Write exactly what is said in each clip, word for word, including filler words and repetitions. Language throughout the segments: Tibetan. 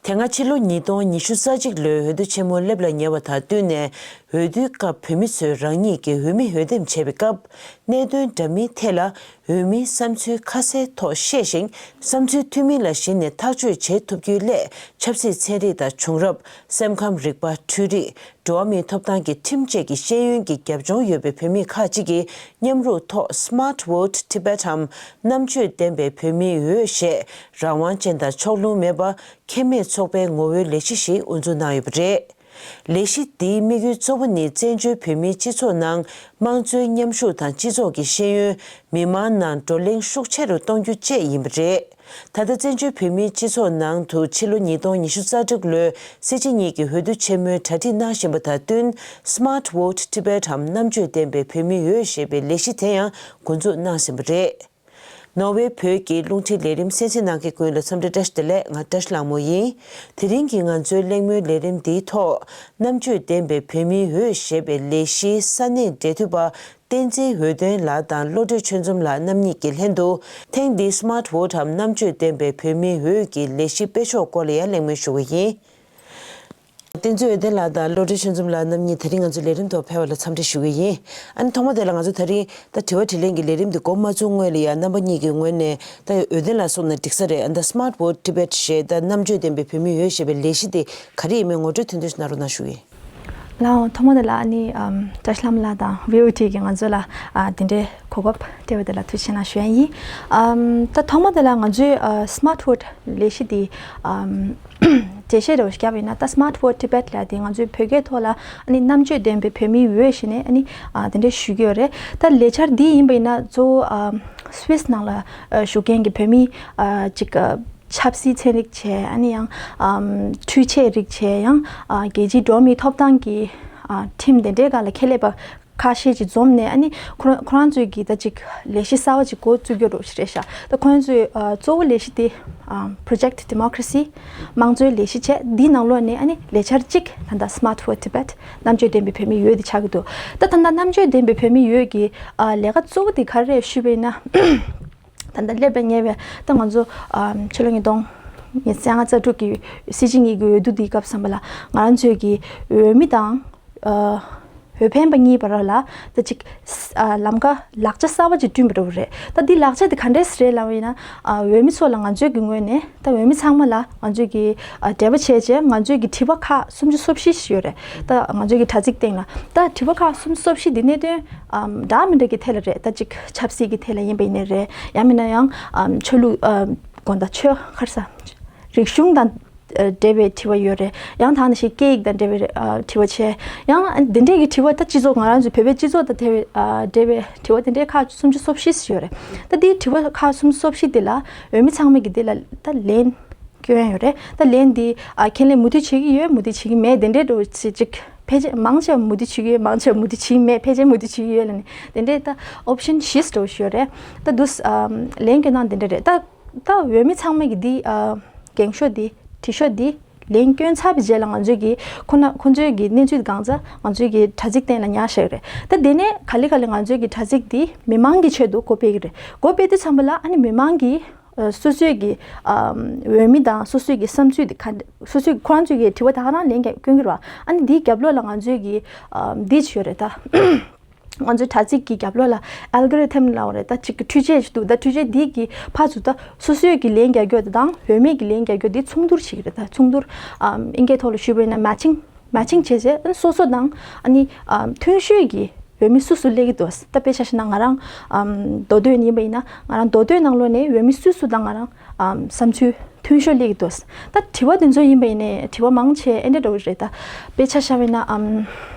དེ་སྔ་ཕྱི་ལོ་ཉིས་སྟོང་ཉི་ཤུ་རྩ་གཅིག་ལོའི་འོས་བསྡུ་ཆེན་མོ་སླེབས་ལ་ཉེ་བ་དང་བསྟུན་ནས། འོས་བསྡུའི་སྐབས་བོད་མི་ཚོས་རང་ཉིད་ཀྱི་འོས་མི་འོས་འདེམས་བྱེད་པའི་སྐབས། གནད་དོན་འདྲ་མིན་ཐད་ལ་འོས་མིའི་བསམ་ཚུལ་ཁ་གསལ་ཐོག་ཤེས་ཤིང་། བསམ་ཚུལ་འཐུས་མི་ལ་གཞི་ནས་ཐག་གཅོད་བྱེད་ཐུབ་རྒྱུའི་སླད། ཆབ་སྲིད་ཚན་རིག་དང་བྱུང་རབས། སེམས་ཁམས་རིག་པ། འཕྲུལ་རིག། འགྲོ་བ་མིའི་ཐོབ་ཐང་གི་ཁྲིམས་བཅད་ཀྱི་ཤེས་ཡོན་གྱི་རྒྱབ་ལྗོངས་ཡོད་པའི་བོད་མི་ཁག་ཅིག་གིས་མཉམ་རུབ་ཐོག་Smart Vote Tibet འམ་རྣམ་དཔྱོད་ལྡན་པའི་བོད་མིའི་འོས་ཞེས་རང་དབང་ཅན་དང་ཕྱོགས་ལྷུང་མེད་པ། ཁེ་མེད་ཚོགས་པའི་ངོ་བོའི་ལས་གཞི་ཞིག་དབུ་འཛུགས་གནང་ཡོད་པ་རེད། ལས་གཞི་འདིའི་དམིགས་ཡུལ་གཙོ་བོ་ནི་བཙན་བྱོལ་བོད་མིའི་སྤྱི་ཚོགས་ནང་དམངས་གཙོའི་མཉམ་ཞུགས་དང་སྤྱི་ཚོགས་ཀྱི་ཤེས་ཡོན། མི་མང་ནང་བགྲོ་གླེང་ཤུགས་ཆེ་རུ་གཏོང་རྒྱུ་བཅས་ཡིན་པ་རེད། ད་ལྟ་བཙན་བྱོལ་བོད་མིའི་སྤྱི་ཚོགས་ནང་དུ་ཕྱི་ལོ་ཉིས་སྟོང་ཉི་ཤུ་རྩ་དྲུག་ལོའི་སྲིད་སྤྱི་གཉིས་ཀྱི་འོས་བསྡུ་ཆེན་མོའི་གྲ་སྒྲིག་གནང་བཞིན་པ་དང་བསྟུན། Smart Vote Tibet འམ་རྣམ་དཔྱོད་ལྡན་པའི་བོད་མིའི་འོས་ཞེས་པའི་ལས་གཞི་དེ་ཡང་འགོ་འཛུགས་གནང་ཟིན་པ་རེད། ནོར་ཝེ་བོད་ཀྱི་རླུང་འཕྲིན་ལས་རིམ་གསན་གཟིགས་གནང་མཁན་ཀུན་ལ་འཚམས་འདྲི་བཀྲ་ཤིས་བདེ་ལེགས། ང་བཀྲ་ཤིས་ལྷ་མོ་ཡིན། དེ་རིང་གི་ང་ཚོའི་གླེང་མོལ་ལས་རིམ་འདིའི་ཐོག་རྣམ་དཔྱོད་ལྡན་པའི་བོད་མིའི་འོས་ཞེས་པའི་ལས་གཞིའི་ས་གནས་འབྲེལ་མཐུད་པ་བསྟན་འཛིན་འོད་སྟོན་ལགས་དང་བློ་གྲོས་ཆོས་འཛོམས་ལགས་རྣམ་གཉིས་ཀྱི་ལྷན་དུ། ཐེངས་འདིའི་Smart Vote འམ་རྣམ་དཔྱོད་ལྡན་པའི་བོད་མིའི་འོས་ཀྱི་ལས་གཞི་སྤེལ་ཕྱོགས་སྐོར་ལ་ཡང་གླེང་མོལ་ཞུ་གི་ཡིན། བསྟན་འཛིན་འོད་སྟོན་ལགས་དང་བློ་གྲོས་ཆོས་འཛོམས་ལགས་རྣམ་གཉིས་དེ་རིང་ང་ཚོའི་ལས་རིམ་ཐོག་ཕེབས་པ་ལ་འཚམས་འདྲི་ཞུ་གི་ཡིན། ཨ་ནི་ཐོག་མ་དེ་ལ་ང་ཚོ་དེ་རིང་ད་དྲི་བ་དྲིས་ལན་གྱི་ལས་རིམ་འདི་འགོ་མ་བཙུགས་སྔོན་ལ་ཡང་རྣམ་པ་གཉིས་ཀྱི་ངོས་ནས་ད་འོད་སྟོན་ལགས་གསུངས་ན་འགྲིག་ས་རེད། ད་Smart Vote Tibet ཞེས་ད་རྣམ་དཔྱོད་ལྡན་པའི་བོད་མིའི་འོས་ཞེས་པའི་ལས་གཞི་དེ་ག་རེ་ཡིན་མིན་ངོ་སྤྲོད་ཐུང་ཐུང་ཞིག་གནང་རོགས་གནང་ཞུ་གི་ཡིན། ལགས་འོང་། ཐོག་མ་དེ་ལ་ཨ་ནི་ཨམ་བཀྲ་ཤིས་ལྷ་མོ་ལགས་དང་V O T གི་ང་ཚོ་ལ་ཨ་དེ་འདྲའི་གོ་སྐབས་སྤྲད་པ་དེ་ལ་ཐུགས་རྗེ་ཆེ་གནང་ཞུ་ཡ་ཡིན། ཨམ་ད་ཐོག་མ་དེ་ལ་ང་ཚོའི་ཨ་Smart Vote ལས་གཞི་དེ་ཨམ་འགྲེལ་བཤད་རེ་བ་ཞིག་བརྒྱབ་པ་ཡིན་ན། ད་Smart Vote Tibet ལབ་དེ་ང་ཚོའི་བོད་སྐད་ཐོག་ལ་ཨ་ནི་རྣམ་དཔྱོད་ལྡན་པའི་བོད་མིའི་འོས་ཞེས་ནས་ཨ་ནི་ཨ་དེ་འདྲ་ཞུ་གི་ཡོད་རེད། ད་ལས་འཆར་འདི་ཡིན་པ་ཡིན་ན་གཙོ་བོ་ཨ་སུད་སི་ནང་ལ་ཨ་བཞུགས་མཁན་གྱི་བོད་མི་ཨ་ཅིག་ཨ་ཆབ་སྲིད་ཚན་རིག་བྱས། ཨ་ནི་ཡང་ཨམ་འཕྲུལ་ཆས་རིག་བྱས། ཡང་ཨ་རྒྱལ་སྤྱིའི་འགྲོ་བ་མིའི་ཐོབ་ཐང་གི་ཨ་ཁྲིམས་དེ་འདྲའི་སྒང་ལ་ཁྱད་ལས་པ་ཁ་ཤས་ཅིག་འཛོམས་ནས། ཨ་ནི་ཁོ་རང་ཁོ་རང་ཚོས་ཀྱིས་ད་ཅིག་ལས་གཞི་གསར་བ་ཅིག་འགོ་བཙུགས་རྒྱུ་རོགས་ཞེས་རེད་ཤག་ད་ཁོ་རང་ཚོའི་ཨ་གཙོ་བོ་ལས་གཞི་དེ་ཨ་Project Democracy དམངས་གཙོའི་ལས་གཞི་བྱས། འདིའི་ནང་ལོགས་ནས་ཨ་ནི་ལས་འཆར་གཅིག་ད་ལྟ་Smart Vote Tibet རྣམ་དཔྱོད་ལྡན་པའི་བོད་མིའི་འོས་དེ་ཆགས་ཀྱི་འདུག་ད་ད་ལྟ་རྣམ་དཔྱོད་ལྡན་པའི་བོད་མིའི་འོས་ཀྱི་ཨ་ལས་ཀ་གཙོ་བོ་དེ་ག་རེ་རེད་ཞུས་པ་ཡིན་ན། ད་ལྟ་སླེབས་པའི་ཉེ་བའི་ད་ང་ཚོ་ཨ་ཕྱི་ལོ་ཉིས་སྟོང་ཉི་ཤུ་རྩ་ལྔ་རྩ་དྲུག་གི་སྲིད་སྤྱི་གཉིས་ཀྱི་འོས་བསྡུ་འདིའི་སྐབས་ཙམ་པ་ལ་ང་རང་ཚོའི་གི་འོས་མི་དང་ཨ་འོས་འཕེན་པ་གཉིས་བར་ལ་ད་ཅིག་ཨ་ལམ་ཀ་ལག་ཆ་གསར་བ་ཅིག་བསྐྲུན་པ་འདྲ་བོ་རེད། ད་འདི་ལག་ཆ་དེ་ག་འདྲས་རེད་ལབ་པ་ཡིན་ན། ཨ་འོས་མི་ཚོ་ལ་ང་ཚོའི་གི་ངོས་ནས། ད་འོས་མི་ཚང་མ་ལ་ང་ཚོས་ཀྱི་ཨ་འབྲེལ་བ་བྱས་རྗེས་ང་ཚོས་ཀྱི་དྲི་བ་ཁག་སུམ་ཅུ་སོ་བཞི་ཞིག་ཡོད་རེད། ད་ང་ཚོས་ཀྱི་དྲ་ཚིགས་སྟེང་ལ་ད་དྲི་བ་ཁག་སུམ་ཅུ་སོ་བཞི་འདི་གནད་དོན་ཨམ་འདྲ་མི་འདྲ་གི་ཐད་ལ་རེད། ད་ཅིག་ཆབ་སྲིད་ཀྱི་ཐད་ལ་ཡིན་པ་ཡིན་ནའི་རེད། ཡང་མིན་ན་ཡང་ཨམ་ཆོས་ལུགས་ཨམ་དགོན་དང་ཆོས་ཁར་ས་རིག་གཞུང་དང་ཨ་འབྲེལ་བའི་དྲི་བ་ཡོད་རེད། ཡང་དག་ནང་བཞིན་སྐད་ཡིག་དང་འབྲེལ་བའི་ཨ་དྲི་བ་བྱས། ཡང་འདི་འདྲས་ཀྱི་དྲི་བ་ད་སྤྱི་ཚོགས་ང་རང་ཚོའི་བོད་པའི་སྤྱི་ཚོགས་དང་འབྲེལ་བའི་ཨ་འབྲེལ་བའི་དྲི་བ་དེ་འདྲས་ཁག་སུམ་ཅུ་སོ་བཞི་ཞིག་ཡོད་རེད། ད་འདིའི་དྲི་བ་ཁག་སུམ་ཅུ་སོ་བཞི་འདི་ལ་འོས་མི་ཚང་མས་ཀྱི་འདི་ལ་ད་ལན་སྐྱོན་ཡོད་རེད། ད་ལན་འདི་ཨ་ཁས་ལེན་མུ་མཐུད་བྱེད་ཀྱི་ཡོད། མུ་མཐུད་བྱེད་ཀྱི་མེད། དེ་འདྲའི་འགྲོ་བྱེད་ཅིག་ཕལ་ཆེར་མང་ཆེ་བ་མུ་མཐུད་བྱེད་ཀྱི་ཡོད། མང་ཆེ་བ་མུ་མཐུད་བྱེད་ཀྱི་མེད། ཕལ་ཆེར་མུ་མཐུད་བྱེད་ཀྱི་ཡོད་ལབ་ནས་དེ་འདྲའི་ད་ཨོབ་ཤན་བཞི་འགྲོ་བཞིན་ཡོད་རེད། ད་འདུག་ཨ་ལན་སྐྱོན་སྟངས་དེ་འདྲ་རེད། ད་ད་འོས་མི་ཚང་མས་ཀྱི་འདི་ཨ་འགེངས་ཤོག་འདི་བྲིས་ཤོག་འདི་ལན་སྐྱོན་ཚར་བའི་རྗེས་ལ་ང་ཚོས་ཀྱི་ཁོ་ན་ཁོ་ཚོའི་གི་གནས་ཚུལ་གང་ཚ་ང་ཚོའི་གི་དྲ་ཚིགས་སྟེང་ལ་ཉར་བཞག་གི་རེད། ད་དེ་ནས་ག་ལེ་ག་ལེ་ང་ཚོའི་གི་དྲ་ཚིགས་འདི་མི་མང་གི་ཆེད་དུ་སྒོ་ཕྱེ་གི་རེད། སྒོ་ཕྱེ་དུས་ཙམ་པ་ལ་ཨ་ནི་མི་མང་གི་ཨ་སོ་སོའི་གི་ཨམ་འོས་མི་དང་སོ་སོའི་གི་བསམ་ཚུལ་འདི་ག་འདྲ། སོ་སོའི་ཁོ་རང་ཚོའི་གི་དྲི་བ་ད་ག་རང་ལན་རྒྱག་སྐྱོན་གྱི་རེད་བ། ཨ་ནི་འདིའི་རྒྱབ་ལོགས་ལ་ང་ཚོའི་གི་ཨམ་འདི་ཅིག་ཡོད་རེད་ད། ང་ཚོའི་དྲ་ཚིགས་ཀྱི་རྒྱབ་ལོགས་ལ་algorithm ལབ་པ་རེད། ད་ཅིག་འཕྲུལ་ཆས་ཅིག་འདུག་ད་འཕྲུལ་ཆས་འདི་གི་ཕར་ཚུར་ད་སོ་སོའི་གི་ལན་རྒྱག་རྒྱུ་དང་འོས་མེད་ཀྱི་ལན་རྒྱག་རྒྱུ་འདི་མཚུངས་བསྡུར་བྱེད་ཀྱི་རེད། ད་མཚུངས་བསྡུར་ཨམ་ཨིན་སྐད་ཐོག་ལ་ཞུས་པ་ཡིན་ན་matching matching བྱས་རྗེས་སོ་སོ་དང་ཨ་ནི་ཨམ་མཐུན་ཤོས་ཀྱི་འོས་མི་སུ་སུ་སླེབས་ཀྱི་འདུག་ད་དཔེ་ཆ་བཞག་ན་ང་རང་ཨམ་མདོ་སྟོད་ནས་ཡིན་པ་ཡིན་ན་ང་རང་མདོ་སྟོད་ནང་ལོགས་ནས་འོས་མི་སུ་སུ་དང་ང་རང་ཨམ་བསམ་ཚུལ་མཐུན་ཤོས་སླེབས་ཀྱི་འདུག་ད་དྲི་བ་འདི་ཚོ་ཡིན་པ་ཡིན་ནའི་དྲི་བ་མང་ཆེ་ཨེ་འདྲ་འདྲ་བོ་རེད། ད་དཔེ་ཆ་བཞག་པ་ཡིན་ན་ཨམ་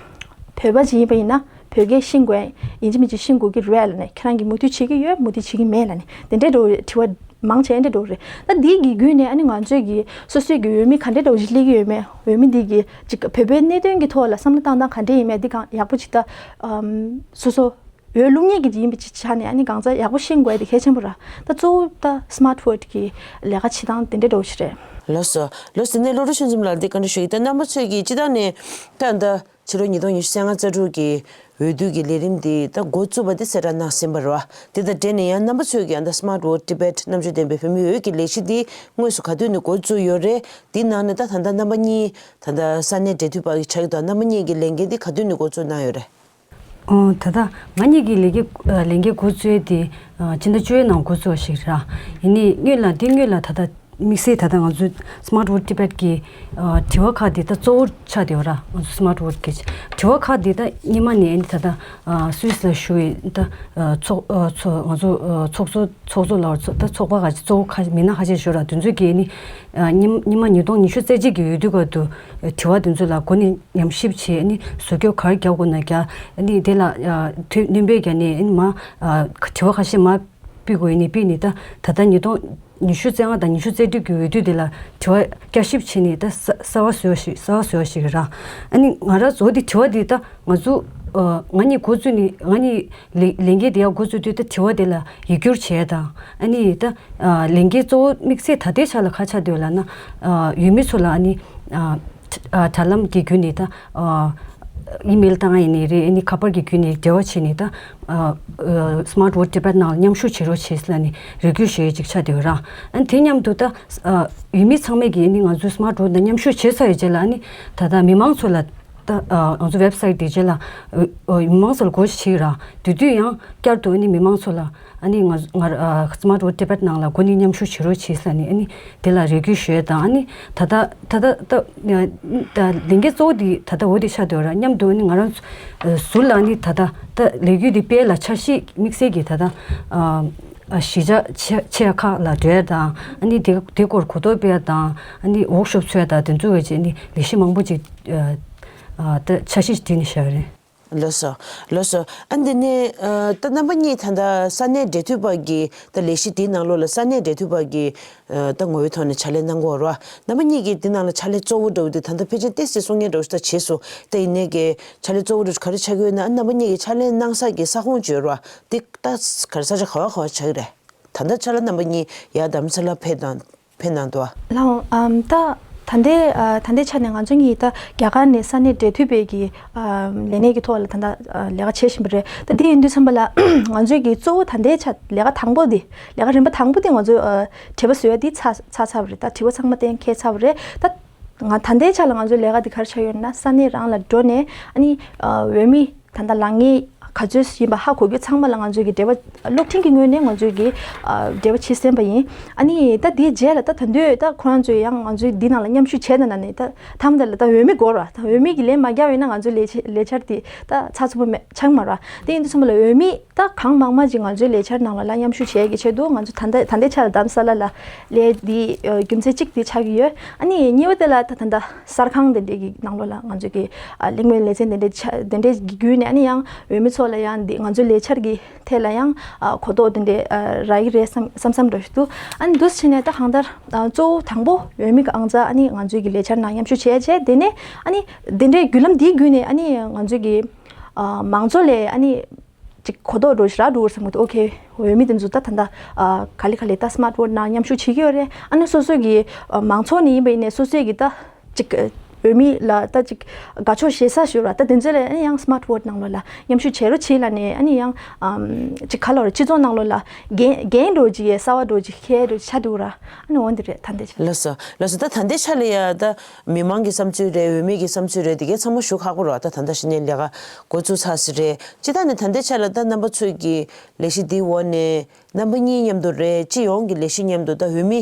བོད་པ་ཅིག་ཡིན་པ་ཡིན་ན་བོད་སྐད་ཤེས་དགོས། ཡིན་གཅིག་མིན་གཅིག་ཤེས་དགོས་ཀྱི་རེད་ལབ་ནས་ཁྱེད་རང་གིས་མུ་མཐུད་བྱེད་ཀྱི་ཡོད། མུ་མཐུད་བྱེད་ཀྱི་མེད་ལབ་ནས་དེ་འདྲའི་འདྲ་བོ་དྲི་བ་མང་ཆེ་ཨེ་འདྲ་འདྲ་བོ་རེད། ད་འདིའི་གི་བརྒྱུད་ནས་ཨ་ནི་ང་ཚོའི་གི་སོ་སོའི་གི་འོས་མི་ག་འདྲའི་འདྲ་བོ་ཞིག་སླེབས་ཀྱི་ཡོད་མེད། འོས་མི་འདི་གི་ཅིག་བོད་པའི་གནད་དོན་གྱི་ཐོག་ལ་བསམ་བློ་བཏང་སྟངས་ག་འདྲ་ཡིན་མེད་འདི་གང་ཡག་པོ་ཅིག་ད་ཨམ་སོ་སོ་འོས་བླུག་མཁན་གྱི་ཡིན་པའི་ཅིག་ཆ་ནས་ཨ་ནི་གང་ཚ་ཡག་པོ་ཤེས་དགོས་དེ་གལ་ཆེན་པོ་ར། ད་གཙོ་བོ་ད་Smart Vote གི་ལས་ཀ་བྱེད་སྟངས་དེ་འདྲའི་འདྲ་བོ་ཞིག་རེད། ལགས་སོ། ལགས་སོ། དེ་ནས་བློ་གྲོས་ཆོས་འཛོམས་ལགས་འདི་བཀའ་འདྲི་ཞུ་ཡི། ད་རྣམ་པ་ཚོས་ཀྱིས་སྤྱིར་བཏང་ནས་ད་ད་ཕྱི་ལོ་ཉིས་སྟོང་ཉི་ཤུ་རྩ་ལྔ་རྩ་དྲུག་གི་འོས་བསྡུ་གི་ལས་རིམ་འདི་ད་འགོ་བཙུགས་པ་འདི་གསལ་བསྒྲགས་གནང་ཟིན་པ་རེད་བ། དེ་དང་འབྲེལ་ནས་ཡང་རྣམ་པ་ཚོས་ཀྱིས་ད་Smart Vote Tibet རྣམ་དཔྱོད་ལྡན་པའི་བོད་མིའི་འོས་ཀྱི་ལས་གཞི་འདི་དངོས་སུ་ག་དུས་ནས་འགོ་བཙུགས་ཡོད་རེད། འདི་ནང་ནས་ད་ད་ལྟ་རྣམ་པ་གཉིས་ད་ལྟ་ས་གནས་འབྲེལ་མཐུད་པ་ཆགས་ཀྱི་འདུག་རྣམ་པ་གཉིས་ཀྱི་ལས་འགན་འདི་ག་དུས་ནས་འགོ་བཙུགས་གནང་ཡོད་རེད། ཨོ། ད་ལྟ་ང་གཉིས་ཀྱི་ལས་འགན་ཨ་ལས་འགན་འགོ་བཙུགས་དེ་ཨ་ཕྱི་ཟླ་བཅུ་པའི་ནང་འགོ་བཙུགས་པ་ཞིག་རེད། ཡིན་ནའི་སྔོན་ལ་དེ་སྔོན་ལ་ད་ལྟ་དམིགས་བསལ་ད་ལྟ་ང་ཚོའི་Smart Vote Tibet གི་ཨ་དྲི་བ་ཁག་དེ་ད་གཙོ་བོ་ཆགས་བསྡད་ཡོད་ར། ང་ཚོ་Smart Vote གི་དྲི་བ་ཁག་དེ་ད་སྔོན་མ་ནས་ཨ་ནི་ད་ལྟ་ཨ་སུད་སི་ལ་བཞུགས་པའི་ད་ཨ་ཚོགས་ཨ་ཚོ་ང་ཚོ་ཨ་ཚོགས་གཙོ་ཚོགས་གཙོ་ལ་ད་ཚོགས་པ་ཁག་གཙོ་བོ་ཁ་མི་སྣ་ཁ་ཤས་ཞུ་ར། དེ་ཚོས་ཀྱིས་ཨ་ནི་ཨ་སྔོན་སྔོན་མ་ཉིས་སྟོང་ཉི་ཤུ་རྩ་གཅིག་གི་འོས་བསྡུ་སྐབས་དུ་དྲི་བ་དེ་ཚོ་ལ་འགོ་ནས་ཉམས་ཞིབ་བྱས། ཨ་ནི་བཟོ་བཅོས་ག་རེ་རྒྱག་དགོས་ན་རྒྱག་ཨ་ནི་དེ་ལ་ཨ་དུས་སྣོན་པའི་རྒྱ་ནས་ཨ་ནི་མ་ཨ་དྲི་བ་ཁ་ཤས་མ་ཕུལ་དགོས་ཡིན་ནི་ཕུལ་ནི། ད་ད་ལྟ་ཉིས་སྟོང་ཉི་ཤུ་རྩ་ལྔ་དང་ཉི་ཤུ་རྩ་དྲུག་གི་འོས་བསྡུ་དེ་ལ་དྲི་བ་བསྐྱར་ཞིབ་བྱས་ནས་ད་གསར་གསར་བ་བཟོས་ཤིག་གསར་བ་བཟོས་ཤིག་ར། ཨ་ནི་ང་རང་ཚོ་དེ་དྲི་བ་དེ་ད་ང་ཚོ་ཨ་ང་གཉིས་འགོ་བཙུགས་ནི་ང་གཉིས་ལས་ལས་འགན་དེ་ཡར་འགོ་བཙུགས་དུས་ད་དྲི་བ་དེ་ལ་ཡིག་སྒྱུར་བྱས་དང་། ཨ་ནི་ད་ཨ་ལས་འགན་གཙོ་བོ་དམིགས་བསལ་ད་ལྟའི་ཆ་ལ་ག་ཆགས་འདུག་ལབ་ན། ཨ་འོས་མི་ཚོ་ལ་ཨ་ནི་ཨ་ཨ་དྲ་ལམ་གྱི་བརྒྱུད་ནས་ད་ཨ་ཨི་མེལ་བཏང་ཡིན་ནའི་རེད། ཨ་ནི་ཁ་པར་གྱི་བརྒྱུད་ནས་འབྲེལ་བ་བྱས་ནས་ད་ཨ་ཨ་Smart Vote Tibet ནང་ལ་མཉམ་ཞུགས་བྱེད་རོགས་བྱེད་ཟེར་ལབ་ནས་རེ་སྐུལ་ཞུ་ཡས་ཅིག་ཆགས་བསྡད་ཡོད་ར། ཨ་ནི་དེ་མཉམ་དུ་ད་ཨ་འོས་མི་ཚང་མས་ཀྱིས་ཨ་ནི་ང་ཚོའི་Smart Vote ནང་མཉམ་ཞུགས་བྱས་ཚར་བའི་རྗེས་ལ་ཨ་ནི་ད་ལྟ་མི་མང་ཚོ་ལ་ད་ཨ་ང་ཚོ་ཝེབ་སའིཊ་དེ་རྗེས་ལ་ཨ་ཨ་མི་མང་ཚོ་ལ་སྒོ་ཕྱེ་ར། དེ་དུས་ཡང་བསྐྱར་དུ་ཨ་ནི་མི་མང་ཚོ་ལ་ཨ་ནི་ང་ང་ཨ་Smart Vote Tibet ནང་ལ་འགོ་ནས་མཉམ་ཞུགས་བྱེད་རོགས་བྱེད་ཟེར་ནས་ཨ་ནི་དེ་ལ་རེ་སྐུལ་ཞུ་ཡས་དང་། ཨ་ནི་ད་ལྟ་ད་ལྟ་ད་ད་ལས་འགན་གཙོ་བོ་དེ་ད་ལྟ་འོ་དེ་ཆགས་བསྡད་ཡོད་ར། མཉམ་དུ་ཨ་ནི་ང་རང་ཚོ་ཨ་ཟུར་ལ་ཨ་ནི་ད་ལྟ་ད་ལས་འགུལ་འདི་སྤེལ་ལ་འཆར་གཞི་དམིགས་བསལ་གྱི་ད་ལྟ་ཨ་ཨ་གཞིས་ཆགས་ཆེ་ཆེ་ཁག་ལ་འགྲོ་ཡས་དང་། ཨ་ནི་དེ་དེ་སྐོར་གོ་རྟོགས་སྤེལ་ཡས་དང་། ཨ་ནི་ཝོག་ཤོབ་འཚོགས་ཡས་དང་། དེ་ཚོ་བྱས་ནས་ལས་གཞི་མང་པོ་ཅིག་ཨ་ཨ་ད་འཆར་གཞི་བྲིས་ནས་བཞག་ཡོད་རེད། ལགས་སོ། ལགས་སོ། ཨ་འདི་ནས་ཨ་ད་རྣམ་པ་གཉིས་ད་ལྟ་ས་གནས་འབྲེལ་མཐུད་པ་གི་ད་ལས་གཞི་འདིའི་ནང་ལོགས་ལ་ས་གནས་འབྲེལ་མཐུད་པ་གི་ཨ་ད་ངོ་བོའི་ཐོག་ནས་ཕྱག་ལས་གནང་གི་ཡོད་རེད་བ། རྣམ་པ་གཉིས་ཀྱིས་འདི་ནང་ལ་ཕྱག་ལས་གཙོ་བོ་འདྲ་བོ་འདི་ད་ལྟ་ཕལ་ཆེར་ཏོག་ཙམ་གསུང་མཁན་འདྲ་བོ་ཞིག་ད་བྱས་སོང་། ད་ཡིན་ནའི་གི་ཕྱག་ལས་གཙོ་བོ་འདྲ་བོ་ག་རེ་ཆགས་ཀྱི་ཡོད་ན། ཨ་རྣམ་པ་གཉིས་ཀྱིས་ཕྱག་ལས་གནང་ས་གི་ས་ཁོངས་ཅིག་ཡོད་རེད་བ། འདི་ད་ག་རེ་ས་ཆ་ག་བ་ག་བ་ཆགས་ཀྱི་རེད། ད་ལྟ་ཆ་ལ་རྣམ་པ་གཉིས་ཡར་རྡ་རམ་ས་ལ་ཕེབས་དང་། ཕེབས་གནང་འདུག་བ། ལགས་འོང་། ཨམ་ད་ད་ལྟའི་ཨ་ད་ལྟའི་ཆ་ནས་ང་ཚོ་གཉིས་ད་རྒྱ་གར་ནས་ས་གནས་འབྲེལ་མཐུད་པའི་གི་ཨམ་ལས་གནས་ཀྱི་ཐོག་ལ་ད་ལྟ་ཨ་ལས་ཀ་བྱེད་བཞིན་པ་རེད། ད་དེ་ཡིན་དུས་ཙམ་པ་ལ་ང་ཚོའི་གི་གཙོ་བོ་ད་ལྟའི་ཆ་ལས་ཀ་དང་པོ་དེ་ལས་ཀ་རིམ་པ་དང་པོ་དེ་ང་ཚོས་ཨ་དྲི་བ་བཟོ་ཡ་དེ་ཚར་ཚར་ཚར་བ་རེད། ད་དྲི་བ་ཚང་མ་གཏན་འཁེལ་ཚར་བ་རེད། ད་ང་ད་ལྟའི་ཆ་ལ་ང་ཚོའི་ལས་ཀ་དེ་ག་རེ་ཆགས་ཡོད་ན། ས་གནས་རང་ལ་འགྲོ་ནས་ཨ་ནི་ཨ་འོས་མི་ད་ལྟ་ལངས་མཁན་ག་ཚོད་ཡིན་པ་ཧ་གོ་རྒྱུ་ཚང་མ་ལ་ང་ཚོས་ཀྱི་འབྲེལ་བ་གློག་འཕྲིན་གྱི་ངོས་ནས་ང་ཚོས་ཀྱི་ཨ་འབྲེལ་བ་བྱེད་ཟིན་པ་ཡིན། ཨ་ནི་ད་དེའི་རྗེས་ལ་ད་ད་དུང་ད་ཁོ་རང་ཚོས་ཡང་ང་ཚོའི་འདི་ནང་ལ་མཉམ་ཞུགས་བྱས་ན་ན་ནི་ད་མཐའ་མ་ད་ལ་ད་འོས་མི་དགོས་ར། ད་འོས་མི་གི་ལན་མ་རྒྱག་པ་ཡིན་ན་ང་ཚོའི་ལས་བྱེད་ལས་འཆར་དེ་ད་ཚགས་ཚུད་པོ་མེད་ཆགས་མ་ར། དེ་ཡིན་དུས་ཙམ་པ་ལ་འོས་མི་ད་གང་མང་མང་ཅིག་ང་ཚོའི་ལས་འཆར་ནང་ལ་ལ་མཉམ་ཞུགས་བྱས་ཀྱི་ཆེད་དུ་ང་ཚོ་ད་ལྟ་ད་ལྟའི་ཆར་རྡ་རམ་ས་ལ་ལ་ལས་འདི་ཨ་རྒྱུ་མཚན་གཅིག་དེ་ཆགས་ཀྱི་ཡོད། ཨ་ནི་གཉིས་པ་དེ་ལ་ད་ད་ལྟ་གསར་ཁང་དེ་འདྲས་ཀྱི་ནང་ལོགས་ལ་ང་ཚོས་ཀྱི་ཨ་གླེང་མོལ་ལེ་ཚན་དེ་འདྲས་ཆ་དེ་འདྲས་ཀྱི་བརྒྱུད་ནས། ཨ་ནི་ཡང་འོས་མི་ཚོ་ལ་ཡང་འདི་ང་ཚོའི་ལས་འཆར་གྱི་ཐད་ལ་ཡང་ཨ་གོ་རྟོགས་དེ་འདྲས་ཨ་རག་གི་རེད་བསམ་བསམ་བསམ་འདྲ་ཞིག་འདུག་ཨ་ནི་འདུག་སེ་བྱས་ནས་ད་གང་ལྟར་ཨ་གཙོ་བོ་དང་པོ་འོས་མི་གི་ཨང་རྩ་ཨ་ནི་ང་ཚོའི་གི་ལས་འཆར་ནང་མཉམ་ཞུགས་བྱས་བྱས། དེ་ནས་ཨ་ནི་དེ་འདྲའི་བརྒྱུད་ལམ་འདིའི་བརྒྱུད་ནས་ཨ་ནི་ང་ཚོའི་གི་ཨ་མང་ཚོགས་ལ་ཨ་ནི་ཅིག་གོ་རྟོགས་འདྲ་ཞིག་རག་འགྲོ་བསམ་གི་འདུག་ཨོ་ཁེ། འོས་མི་དེ་ཚོ་ད་ད་ལྟ་ཨ་ག་ལེ་ག་ལེ་ད་སི་མཱར་ཊི་བོ་ཊི་ནང་མཉམ་ཞུགས་བྱེད་ཀྱི་ཡོད་རེད། ཨ་ནི་སོ་སོ་གི་ཨ་མང་ཚོགས་ནས་ཡིན་པ་ཡིན་ནའི་སོ་སོའི་གི་ད་ཅིག་འོས་མི་ལ་ད་ཅིག་དགའ་ཕྱོགས་ཞེ་ས་ཞུ་ར། ད་དེ་ཚོ་ལ་ཨ་ནི་ཡང་སི་མཱར་ཊི་བོ་ཊི་ནང་ལོགས་ལ་མཉམ་ཞུགས་བྱེད་རོགས་བྱེད་ལབ་ནས། ཨ་ནི་ཡང་ཨམ་ཅིག་ག་ལབ་རེད། སྤྱི་ཚོགས་ནང་ལོགས་ལ་འགན་འགན་འདྲ་ཅིག་ཡས་གསར་བ་འདྲ་ཅིག་ཁྱེར་འདྲ་ཅིག་ཆགས་འདུག་ར། ཨ་ནི་འོ་འདི་རེད། ད་འདི་ཆ། ལགས་སོ། ལགས་སོ། ད་ད་ལྟའི་ཆ་ལ་ཡ་ད་མི་མང་གི་བསམ་ཚུལ་རེད། འོས་མི་གི་བསམ་ཚུལ་རེད། འདི་གའི་ཚང་མ་ཞུ་ཁག་པོ་རེད་བ། ད་ད་ལྟ་གཞི་ནས་ལས་ཀ་འགོ་བཙུགས་ཚར་ཟིན་རེད། སྤྱིར་བཏང་ནས་ད་ལྟའི་ཆ་ལ་ད་རྣམ་པ་ཚོས་ཀྱི་ལས་གཞི་འདིའི་འོག་ནས་རྣམ་པ་གཉིས་མཉམ་དུ་རེད། སྤྱི་ཡོངས་ཀྱི་ལས་གཞི་མཉམ་དུ་ད་འོས་མི་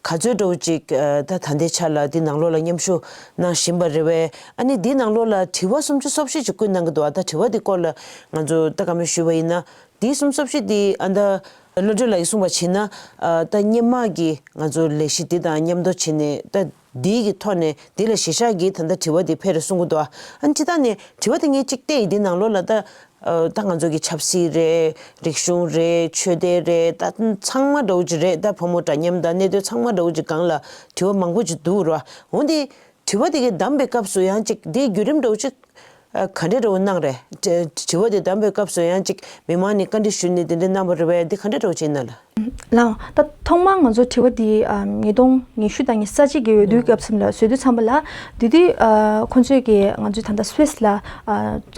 ག་ཚོད་འདྲ་བོ་ཅིག་ཨ་ད་ད་ལྟའི་ཆ་ལ་འདི་ནང་ལོགས་ལ་མཉམ་ཞུགས་གནང་བཞིན་པ་རེད་བས། ཨ་ནི་འདི་ནང་ལོགས་ལ་དྲི་བ་སུམ་ཅུ་སོ་བཞི་ཅིག་བཀོད་གནང་གི་འདུག་ཨ་ད་དྲི་བ་འདི་སྐོར་ལ་ང་ཚོ་ད་ག་མི་ཞུས་པ་ཡིན་ན། དེའི་སུམ་ཅུ་སོ་བཞི་དེ་ཨ་ད་བློ་གྲོས་ལགས་ཀྱིས་གསུངས་པ་བྱས་ན། ཨ་ད་སྔོན་མ་གི་ང་ཚོ་ལས་གཞི་འདི་དང་མཉམ་དུ་བྱས་ནས་ད་འདི་གི་ཐོག་ནས་འདི་ལ་གཞི་བཞག་གིས་ད་ལྟ་དྲི་བ་འདི་ཕེབས་རེད་གསུང་གི་འདུག་ཨ་ནི་སྤྱིར་བཏང་ནས་དྲི་བ་དེ་ངས་གཅིག་བལྟས་ཡིན། འདི་ནང་ལོགས་ལ་ད་ཨ་ད་ང་ཚོ་གི་ཆབ་སྲིད་རེད། རིག་གཞུང་རེད། ཆོས་དད་རེད། ད་ཚང་མ་འདྲ་བོ་ཅིག་རེད། ད་ཕོ་མོ་འདྲ་མཉམ་དང་གནད་དོན་ཚང་མ་འདྲ་བོ་ཅིག་སྒང་ལ་དྲི་བ་མང་པོ་ཅིག་འདུག་ར། འོན་ཏེ་དྲི་བ་དེ་གའི་བདམས་པའི་སྐབས་སུ་ཡང་ཅིག་འདིའི་བརྒྱུད་རིམ་འདྲ་བོ་ཅིག་ ཨ་ག་འདྲ་འདྲ་བོ་གནང་རེད། དྲི་དྲི་བ་དེ་བདམས་པའི་སྐབས་སུ་ཡང་ཅིག་མི་མང་ནས་བཀའ་འདྲི་ཞུས་ནས་དེ་འདྲ་གནང་བ་རེད་པས། འདི་ག་འདྲ་འདྲ་བོ་ཅིག་ཡིན་ན་ལགས། ལགས། ད་ཐོག་མར་ང་ཚོ་དྲི་བ་འདི་ཨ་ཉིས་སྟོང་ཉི་ཤུ་དང་ཉི་ཤུ་རྩ་གཅིག་གི་འོས་བསྡུའི་སྐབས་སུ་ལ་བཟོས་དུས་ཚང་པ་ལ་དེ་དུས་ཨ་ཁོང་ཚོས་ཀྱི་ང་ཚོས་ད་ལྟ་སུད་སི་ལ་ཨ་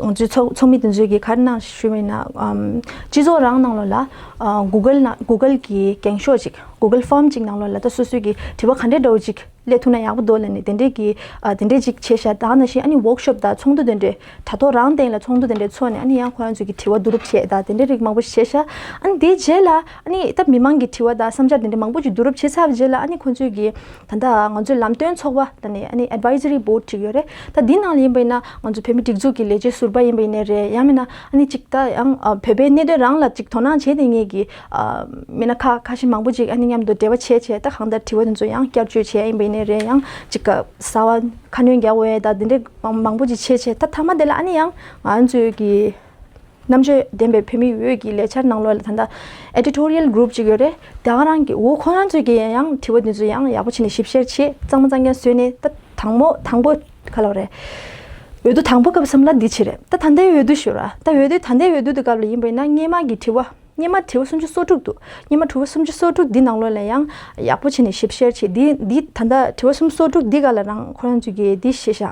ང་ཚོའི་ཚོགས་ཚོགས་མི་དེ་ཚོས་ཀྱི་ག་རེ་གནང་ཞུས་པ་ཡིན་ན། ཨམ་སྤྱི་ཚོགས་རང་ནང་ལོགས་ལ་ཨ་གུ་གལ་ནང་གུ་གལ་གྱི་འགེངས་ཤོག་ཅིག་གུ་གལ་ཕོམ་ཅིག་ནང་ལོགས་ལ་ད་སོ་སོའི་གི་དྲི་བ་ག་འདྲས་འདྲ་བོ་ཅིག་སླེབས་ཐུབ་ན་ཡག་པོ་འདུག་ལབ་ནས་དེ་འདྲས་ཀྱི་ཨ་དེ་འདྲས་ཅིག་བྱས་ཤག་ད་ནང་བཞིན་ཨ་ནི་ཝོག་ཤོབ་དང་ཚོགས་འདུ་དེ་འདྲས་དྲ་ཐོག་རང་སྟེང་ལ་ཚོགས་འདུ་དེ་འདྲས་ཚོགས་ནས་ཨ་ནི་ཡང་ཁོ་རང་ཚོས་ཀྱི་དྲི་བ་བསྡུ་རུབ་བྱས་དང་དེ་འདྲས་རིགས་མང་པོ་ཞིག་བྱས་ཤག་ཨ་ནི་དེའི་རྗེས་ལ་ཨ་ནི་ད་མི་མང་གི་དྲི་བ་དང་བསམ་འཆར་དེ་འདྲས་མང་པོ་ཅིག་བསྡུ་རུབ་བྱས་ཚར་བའི་རྗེས་ལ་ཨ་ནི་ཁོ་ཚོས་ཀྱི་ད་ལྟ་ང་ཚོའི་ལམ་སྟོན་ཚོགས་པ་ད་ནི་ཨ་ནི་ཨེཌ་ཝའི་ཛ་རི་བྷོཌ་ཅིག་ཡོད་རེད། ད་འདི་ནང་ལ་ཡིན་པ་ཡིན་ན་ང་ཚོ་བོད་མི་སྒྲིག་འཛུགས་ཀྱི་ལས་བྱེད་ཟུར་པ་ཡིན་པ་ཡིན་ནའི་རེད། ཡང་མིན་ན་ཨ་ནི་ཅིག་ད་ཡང་ཨ་བོད་པའི་གནད་དོན་རང་ལ་ཅིག་དོ་སྣང་བྱས་ཏེ་ངེད་ཀྱི་ཨ་མི་སྣ་ཁ་ཁ་ཤས་མང་པོ་ཅིག་ཨ་ནི་མཉམ་དུ་འབྲེལ་བ་བྱས་བྱས་ད་གང་ལྟར་དྲི་བ་དེ་ཚོ་ཡང་བསྐྱར་བཅོས་བྱས་ཡིན་པ་ཡིན་ནའི་རེད། ཡང་ཅིག་ག་གསར་བ་ཁ་སྣོན་རྒྱག་དགོས་ཡས་ད་འདི་འདྲའི་མང་མང་པོ་ཅིག་བྱས་བྱས་ད་མཐའ་མ་དེ་ལ་ཨ་ནི་ཡང་ང་ཚོའི་གི་རྣམ་དཔྱོད་ལྡན་པའི་བོད་མི་འོས་ཀྱི་ལས་འཆར་ནང་ལོགས་ལ་ད་ལྟ་ཨེ་ཌི་ཊོ་རི་ཡལ་གུ་རུབ་ཅིག་ཡོད་རེད། དེ་ག་རང་གི་འོ་ཁོ་རང་ཚོས་ཀྱི་ཡང་དྲི་བ་འདི་ཚོ་ཡང་ཡག་པོ་བྱས་ནས་ཞིབ་བཤེར་བྱས་གཙང་མ་གཙང་རྐྱང་བཟོས་ནས་ད་དང་པོ་དང་པོ་ག་ལབ་རེད། འོས་བསྡུ་དང་པོ་སྐབས་སམ་ལ་འདི་བྱས་རེད། ད་ད་ལྟའི་འོས་བསྡུ་ཞུ་ར་ད་འོས་བསྡུ་ད་ལྟའི་འོས་བསྡུ་དུས་སྐབས་ལ་ཡིན་པ་ཡིན་ན་སྔོན་མ་གི་དྲི་བ་སྔོན་མ་དྲི་བ་སུམ་ཅུ་སོ་དྲུག་འདུག་སྔོན་མ་དྲི་བ་སུམ་ཅུ་སོ་དྲུག་འདི་ནང་ལོགས་ལ་ཡང་ཡག་པོ་བྱས་ནས་ཞིབ་བཤེར་བྱས་འདི་འདི་ད་ལྟ་དྲི་བ་སུམ་ཅུ་སོ་དྲུག་འདི་ག་ལ་རང་ཁོ་རང་ཚོས་ཀྱི་འདི་བཤད་ཤག་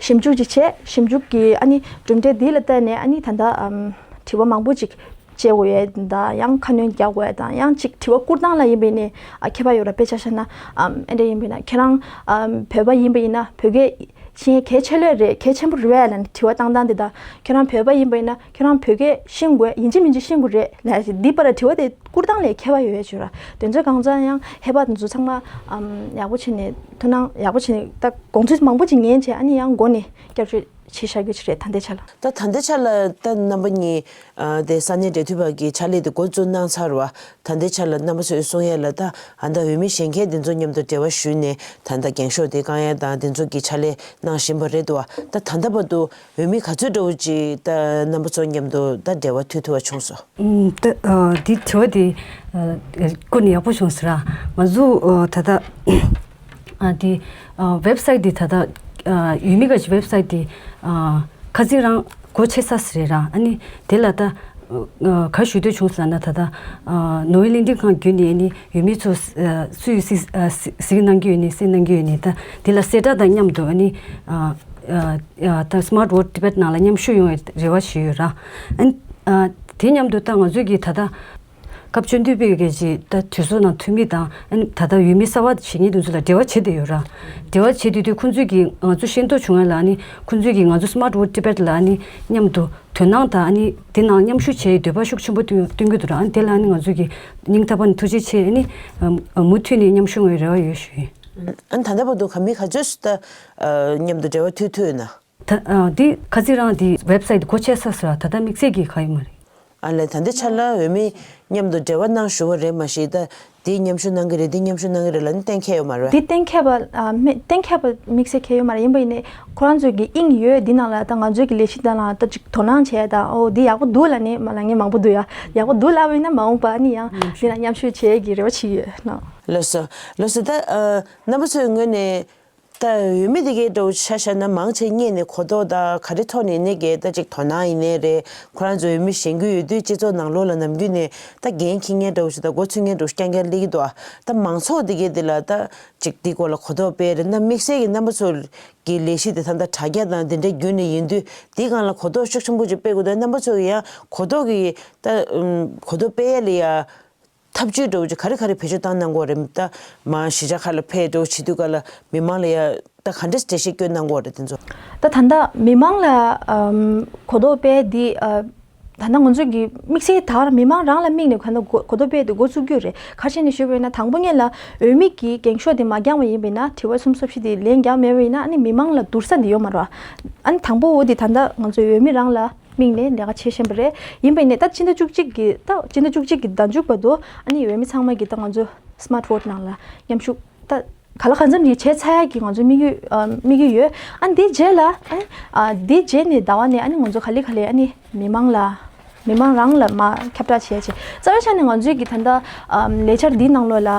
ཞིབ་འཇུག་ཅིག་བྱས། ཞིབ་འཇུག་གི་ཨ་ནི་གྲུབ་འབྲས་འདི་ལ་བལྟས་ནས་ཨ་ནི་ད་ལྟ་ཨམ་དྲི་བ་མང་པོ་ཅིག་བྱེད་དགོས་ཡས་དང་ཡང་ཁ་སྣོན་རྒྱག་དགོས་ཡས་དང་ཡང་ཅིག་དྲི་བ་བསྐུར་སྟངས་ལ་ཡིན་པས་ནི་ཨ་ཁྱད་པར་ཡོད་ར། དཔེ་ཆ་བཞག་ན་ཨམ་ཨེ་འདྲ་ཡིན་པས་ན་ཁྱེད་རང་ཨམ་བོད་པ་ཡིན་པ་ཡིན་ན་བོད་སྐད་ཤེས་ཡས་གལ་ཆེ་ལོས་རེད། གལ་ཆེན་པོ་རེད་ལབ་ནས་དྲི་བ་བཏང་སྟངས་འདི་དང་ཁྱེད་རང་བོད་པ་ཡིན་པ་ཡིན་ན་ཁྱེད་རང་བོད་སྐད་ཤེས་དགོས་ཡིན་གཅིག་མིན་གཅིག་ཤེས་དགོས་རེད་ལབ་ཡས་ཤིག་འདི་པར་དྲི་བ་དེ་བསྐུར་སྟངས་ལས་ཁྱད་པར་ཡོད་ཡས་བྱོས་ར། དེ་ཚོ་གང་ཚང་ཡང་ཧེ་བག་དེ་ཚོ་ཚང་མ་ཨམ་ཡག་པོ་བྱས་ནས་ཐུགས་སྣང་ཡག་པོ་བྱས་ནས་ད་དགོངས་ཚུལ་མང་པོ་ཅིག་ཉན་བྱས་ཨ་ནི་ཡང་མགོ་ནས་བསྐྱར་བཅོས་བྱེད་བཞག་རྒྱུ་ཅིག་རེད་ད་ལྟའི་ཆ་ལ། ད་ད་ལྟའི་ཆ་ལ་ད་རྣམ་པ་གཉིས་ཨ་དེ་ས་གནས་འབྲེལ་མཐུད་པ་གི་ཕྱག་ལས་དེ་འགོ་བཙུགས་གནང་ཚར་བ། ད་ལྟའི་ཆ་ལ་རྣམ་པ་ཚོས་གསུང་ཡས་ལ་ད་ཨ་ད་འོས་མི་གཞན་མཁན་དེ་ཚོ་མཉམ་དུ་འབྲེལ་བ་ཞུས་ནས་ད་ལྟ་འགེངས་ཤོག་དེ་བཀང་ཡས་དང་དེ་ཚོ་གི་ཕྱག་ལས་གནང་བཞིན་པ་རེད་འདུག་ད་ད་ལྟ་བར་དུ་འོས་མི་ག་ཚོད་འདྲ་བོ་ཅིག་ད་རྣམ་པ་ཚོ་མཉམ་དུ་ད་འབྲེལ་བ་མཐུད་ཐུབ་པ་བྱུང་སོང་། ཨུམ། ད་ཨ་འདི་དྲི་བ་འདི་ཨ་བཀོད་ནས་ཡག་པོ་བྱུང་ཟེར་ར། ང་ཚོ་ཨ་ད་ལྟ་ཨ་འདི་ཨ་ཝེབ་སའིཊ་འདི་ད་ལྟ་ཨ་འོས་མི་འགའ་ཞིག་ཝེབ་སའིཊ་འདི་ཨ་ཁ་སང་རང་སྒོ་ཕྱེ་ཚར་ཟེར་ར། ཨ་ནི་དེ་ལ་ད་ཨ་ག་ཞུ་འདོད་བྱུང་ཟེར་ན་ད་ལྟ་ཨ་ནོར་ཝེ་གླིང་ཕྲན་ཁང་བརྒྱུད་ནས་ཨ་ནི་འོས་མི་ཚོ་ཨ་སུ་ཡོད་སི་ཨ་སི་གཟིགས་གནང་གི་ཡོད་ནི་གསན་གནང་གི་ཡོད་ནི་ད་དེ་ལ་གསལ་བསྒྲགས་དང་མཉམ་དུ་ཨ་ནི་ཨ། ཨ་ད་Smart Vote Tibet ནང་ལ་མཉམ་ཞུགས་ཡོང་བའི་རེ་བ་ཞུས་ཡོད་ར། ཨ་ནི་ཨ་དེ་མཉམ་དུ་ད་ང་ཚོས་ཀྱི་ད་ལྟ་སྐབས་བཅུ་བདུན་པའི་གི་ཅིག་ད་གྲོས་ཚོགས་ནང་འཐུས་མི་དང་ཨ་ནི་ད་ལྟ་འོས་མི་གསར་བ་བྱེད་མཁན་དེ་ཚོ་ལ་འབྲེལ་བ་བྱེད་བསྡད་ཡོད་ར། འབྲེལ་བ་བྱེད་དུས་དུས་ཁོང་ཚོས་ཀྱི་ང་ཚོ་ཤེས་རྟོགས་བྱུང་ཡ་ལ་ཨ་ནི་ཁོང་ཚོས་ཀྱི་ང་ཚོ་Smart Vote Tibet ལ་ཨ་ནི་མཉམ་དུ་དོ་སྣང་དང་ཨ་ནི་དེ་ནང་མཉམ་ཞུགས་བྱེད་ཡའི་འདོད་པ་ཤུགས་ཆེན་པོ་བཏོན་བཏོན་གྱི་འདུག་ར། ཨ་ནི་དེ་ལ་ཨ་ནི་ང་ཚོས་ཀྱི་སྙིང་ཐག་པ་ནས་ཐུགས་རྗེ་ཆེ། ཨ་ནི་ཨ་མུ་མཐུད་ནས་མཉམ་ཞུགས་ཡོང་བའི་རེ་བ་ཡོད་ཞུ་ཡིན། ཨ་ནི་ད་ལྟ་བར་དུ་ག་མི་ག་ཚོད་ད་ཨ་མཉམ་དུ་འབྲེལ་བ་མཐུད་ཐུབ་ཡོད་ན། ད་ཨ་འདི་ཁ་སང་རང་འདི་ཝེབ་སའིཊ་སྒོ་ཕྱེ་ཚར་ཟེར་བ་ད་ལྟ་དམིགས་བསལ་གྱི་ག་ཡོད་མ་རེད། ཨ་ལས་ད་ལྟའི་ཆ་ལ་འོས་མི་མཉམ་དུ་འབྲེལ་བ་གནང་ཞུ་བ་རེད་མ་གཞི་ད་འདི་མཉམ་ཞུགས་གནང་གི་རེད་འདི་མཉམ་ཞུགས་གནང་གི་རེད་ལབ་ནི་གཏན་འཁེལ་ཡོད་མ་རེད། འདི་གཏན་འཁེལ་བ་ཨ་མི་གཏན་འཁེལ་བ་དམིགས་བསལ་གང་ཡང་ཡོད་མ་རེད། ཡིན་པ་ཡིན་ནའི་ཁོ་རང་ཚོས་ཀྱི་དབྱིངས་ཡོད་འདི་ནང་ལ་ད་ང་ཚོའི་ཀྱི་ལས་གཞི་ད་ལ་ད་ཅིག་དོ་སྣང་བྱས་ད་ཨོ་འདི་ཡག་པོ་འདུག་ལབ་ནི་མ་ལབ་མཁན་མང་པོ་འདུག་ཡ། ཡག་པོ་འདུག་ལབ་པ་ཡིན་ན་མ་འོངས་པ་ཨ་ནི་ཡང་འདི་ལ་མཉམ་ཞུགས་བྱེད་ཀྱི་རེ་བ་བྱེད་ཡོད་ནོ། ལགས་སོ། ལགས་སོ། ད་ཨ་རྣམ་པ་ཚོའི་ངོས་ནས་ད་འོས་མི་དེ་གའི་འདྲ་བོ་ཆ་བཞག་ན་མང་ཆེ་སྔོན་ནས་གོ་རྟོགས་དང་ག་རེ་ཐོག་ནས་ནས་གའི་ད་ཅིག་དོ་སྣང་ཡིན་ནའི་རེད། ཁོ་རང་ཚོ་འོས་མི་གཞེན་སྐུལ་ཡོད་དུས་སྤྱི་ཚོགས་ནང་ལོགས་ལ་ནམ་རྒྱུན་ནས་ད་འགན་འཁྱེར་མཁན་འདྲ་བོ་ཞིག་དང་འགོ་ཚུགས་མཁན་འདྲ་བོ་རྐྱང་རྐྱང་སླེབས་ཀྱི་འདུག་ད་མང་ཚོགས་དེ་གའི་དེ་ལ་ད་ཅིག་འདི་སྐོར་ལ་གོ་རྟོགས་སྤེལ་རེད་ན་དམིགས་བསལ་གྱི་རྣམ་པ་ཚོ་གི་ལས་གཞི་དེ་ད་ལྟ་དྲ་རྒྱ་དང་དེ་འདྲའི་བརྒྱུད་ནས་ཡིན་དུས་དེའི་སྒང་ལ་གོ་རྟོགས་ཤུགས་ཆེན་པོ་ཅིག་སྤེལ་དགོས་དུས་རྣམ་པ་ཚོ་གི་ཡང་གོ་རྟོགས་ཀྱི་ད་གོ་རྟོགས་སྤེལ་ཡ་ལ་ཡ། ཐབས་ཇུས་འདྲ་བོ་ཅིག་ག་རེ་ག་རེ་བེད་སྤྱོད་བཏང་གནང་གི་ཡོད་རེད། ད་མ་གཞིས་ཆགས་ཁག་ལ་ཕེབས་འདྲ་བོ་བྱེད་དུས་ག་ལ་མི་མང་ལ་ཡ་ད་ག་འདྲས་འགྲེལ་བཤད་སྐྱོན་གནང་གི་ཡོད་རེད་དེ་ཚོ། ད་ད་ལྟ་མི་མང་ལ་ཨམ་གོ་རྟོགས་སྤེལ་འདི་ཨ་ད་ལྟ་ང་ཚོ་གི་དམིགས་བསལ་ད་མི་མང་རང་ལ་དམིགས་ནས་ག་ད་གོ་གོ་རྟོགས་སྤེལ་འདི་འགོ་བཙུགས་རྒྱུ་རེད། ག་རེ་བྱས་ནས་ཞུས་པ་ཡིན་ན་དང་པོ་ཉིད་ལ་འོས་མི་གི་འགེངས་ཤོག་དེ་མ་བཀང་བ་ཡིན་པ་ཡིན་ན་དྲི་བ་གསུམ་སོ་བཞི་དེ་ལན་བརྒྱབ་མེད་པ་ཡིན་ན་ཨ་ནི་མི་མང་ལ་བསྡུར་ས་འདི་ཡོད་མ་རེད། ཨ་ནི་དང་པོ་འོ་དེ་ད་ལྟ་ང་ཚོའི་འོས་མི་རང་ལ་དམིགས་ནས་ལས་ཀ་བྱེད་བཞིན་པ་རེད། ཡིན་པ་ཡིན་ནའི་ད་སྤྱི་ཟླ་བཅུ་གཅིག་གི་ད་སྤྱི་ཟླ་བཅུ་གཅིག་གི་ཟླ་མཇུག་བར་དུ་ཨ་ནི་འོས་མི་ཚང་མ་གིས་ད་ང་ཚོ་Smart Vote ནང་ལ་མཉམ་ཞུགས་ད་ག་ལ་གང་འཚམ་ཅིག་བྱས་ཚར་ཡག་གི་ང་ཚོ་དམིགས་ཡུལ་ཨ་དམིགས་ཡུལ་ཡོད། ཨ་ནི་དེའི་རྗེས་ལ་ཨ་ནི་ཨ་དེའི་རྗེས་ནས་ཟླ་བ་ནས་ཨ་ནི་ང་ཚོ་ག་ལེ་ག་ལེ་ཨ་ནི་མི་མང་ལ་མི་མང་རང་ལ་མར་ཁྱབ་བསྒྲགས་བྱས་བྱས་རྩ་བའི་ཆ་ནས་ང་ཚོའི་གི་ད་ལྟ་ཨ་ལས་འཆར་འདིའི་ནང་ལོགས་ལ་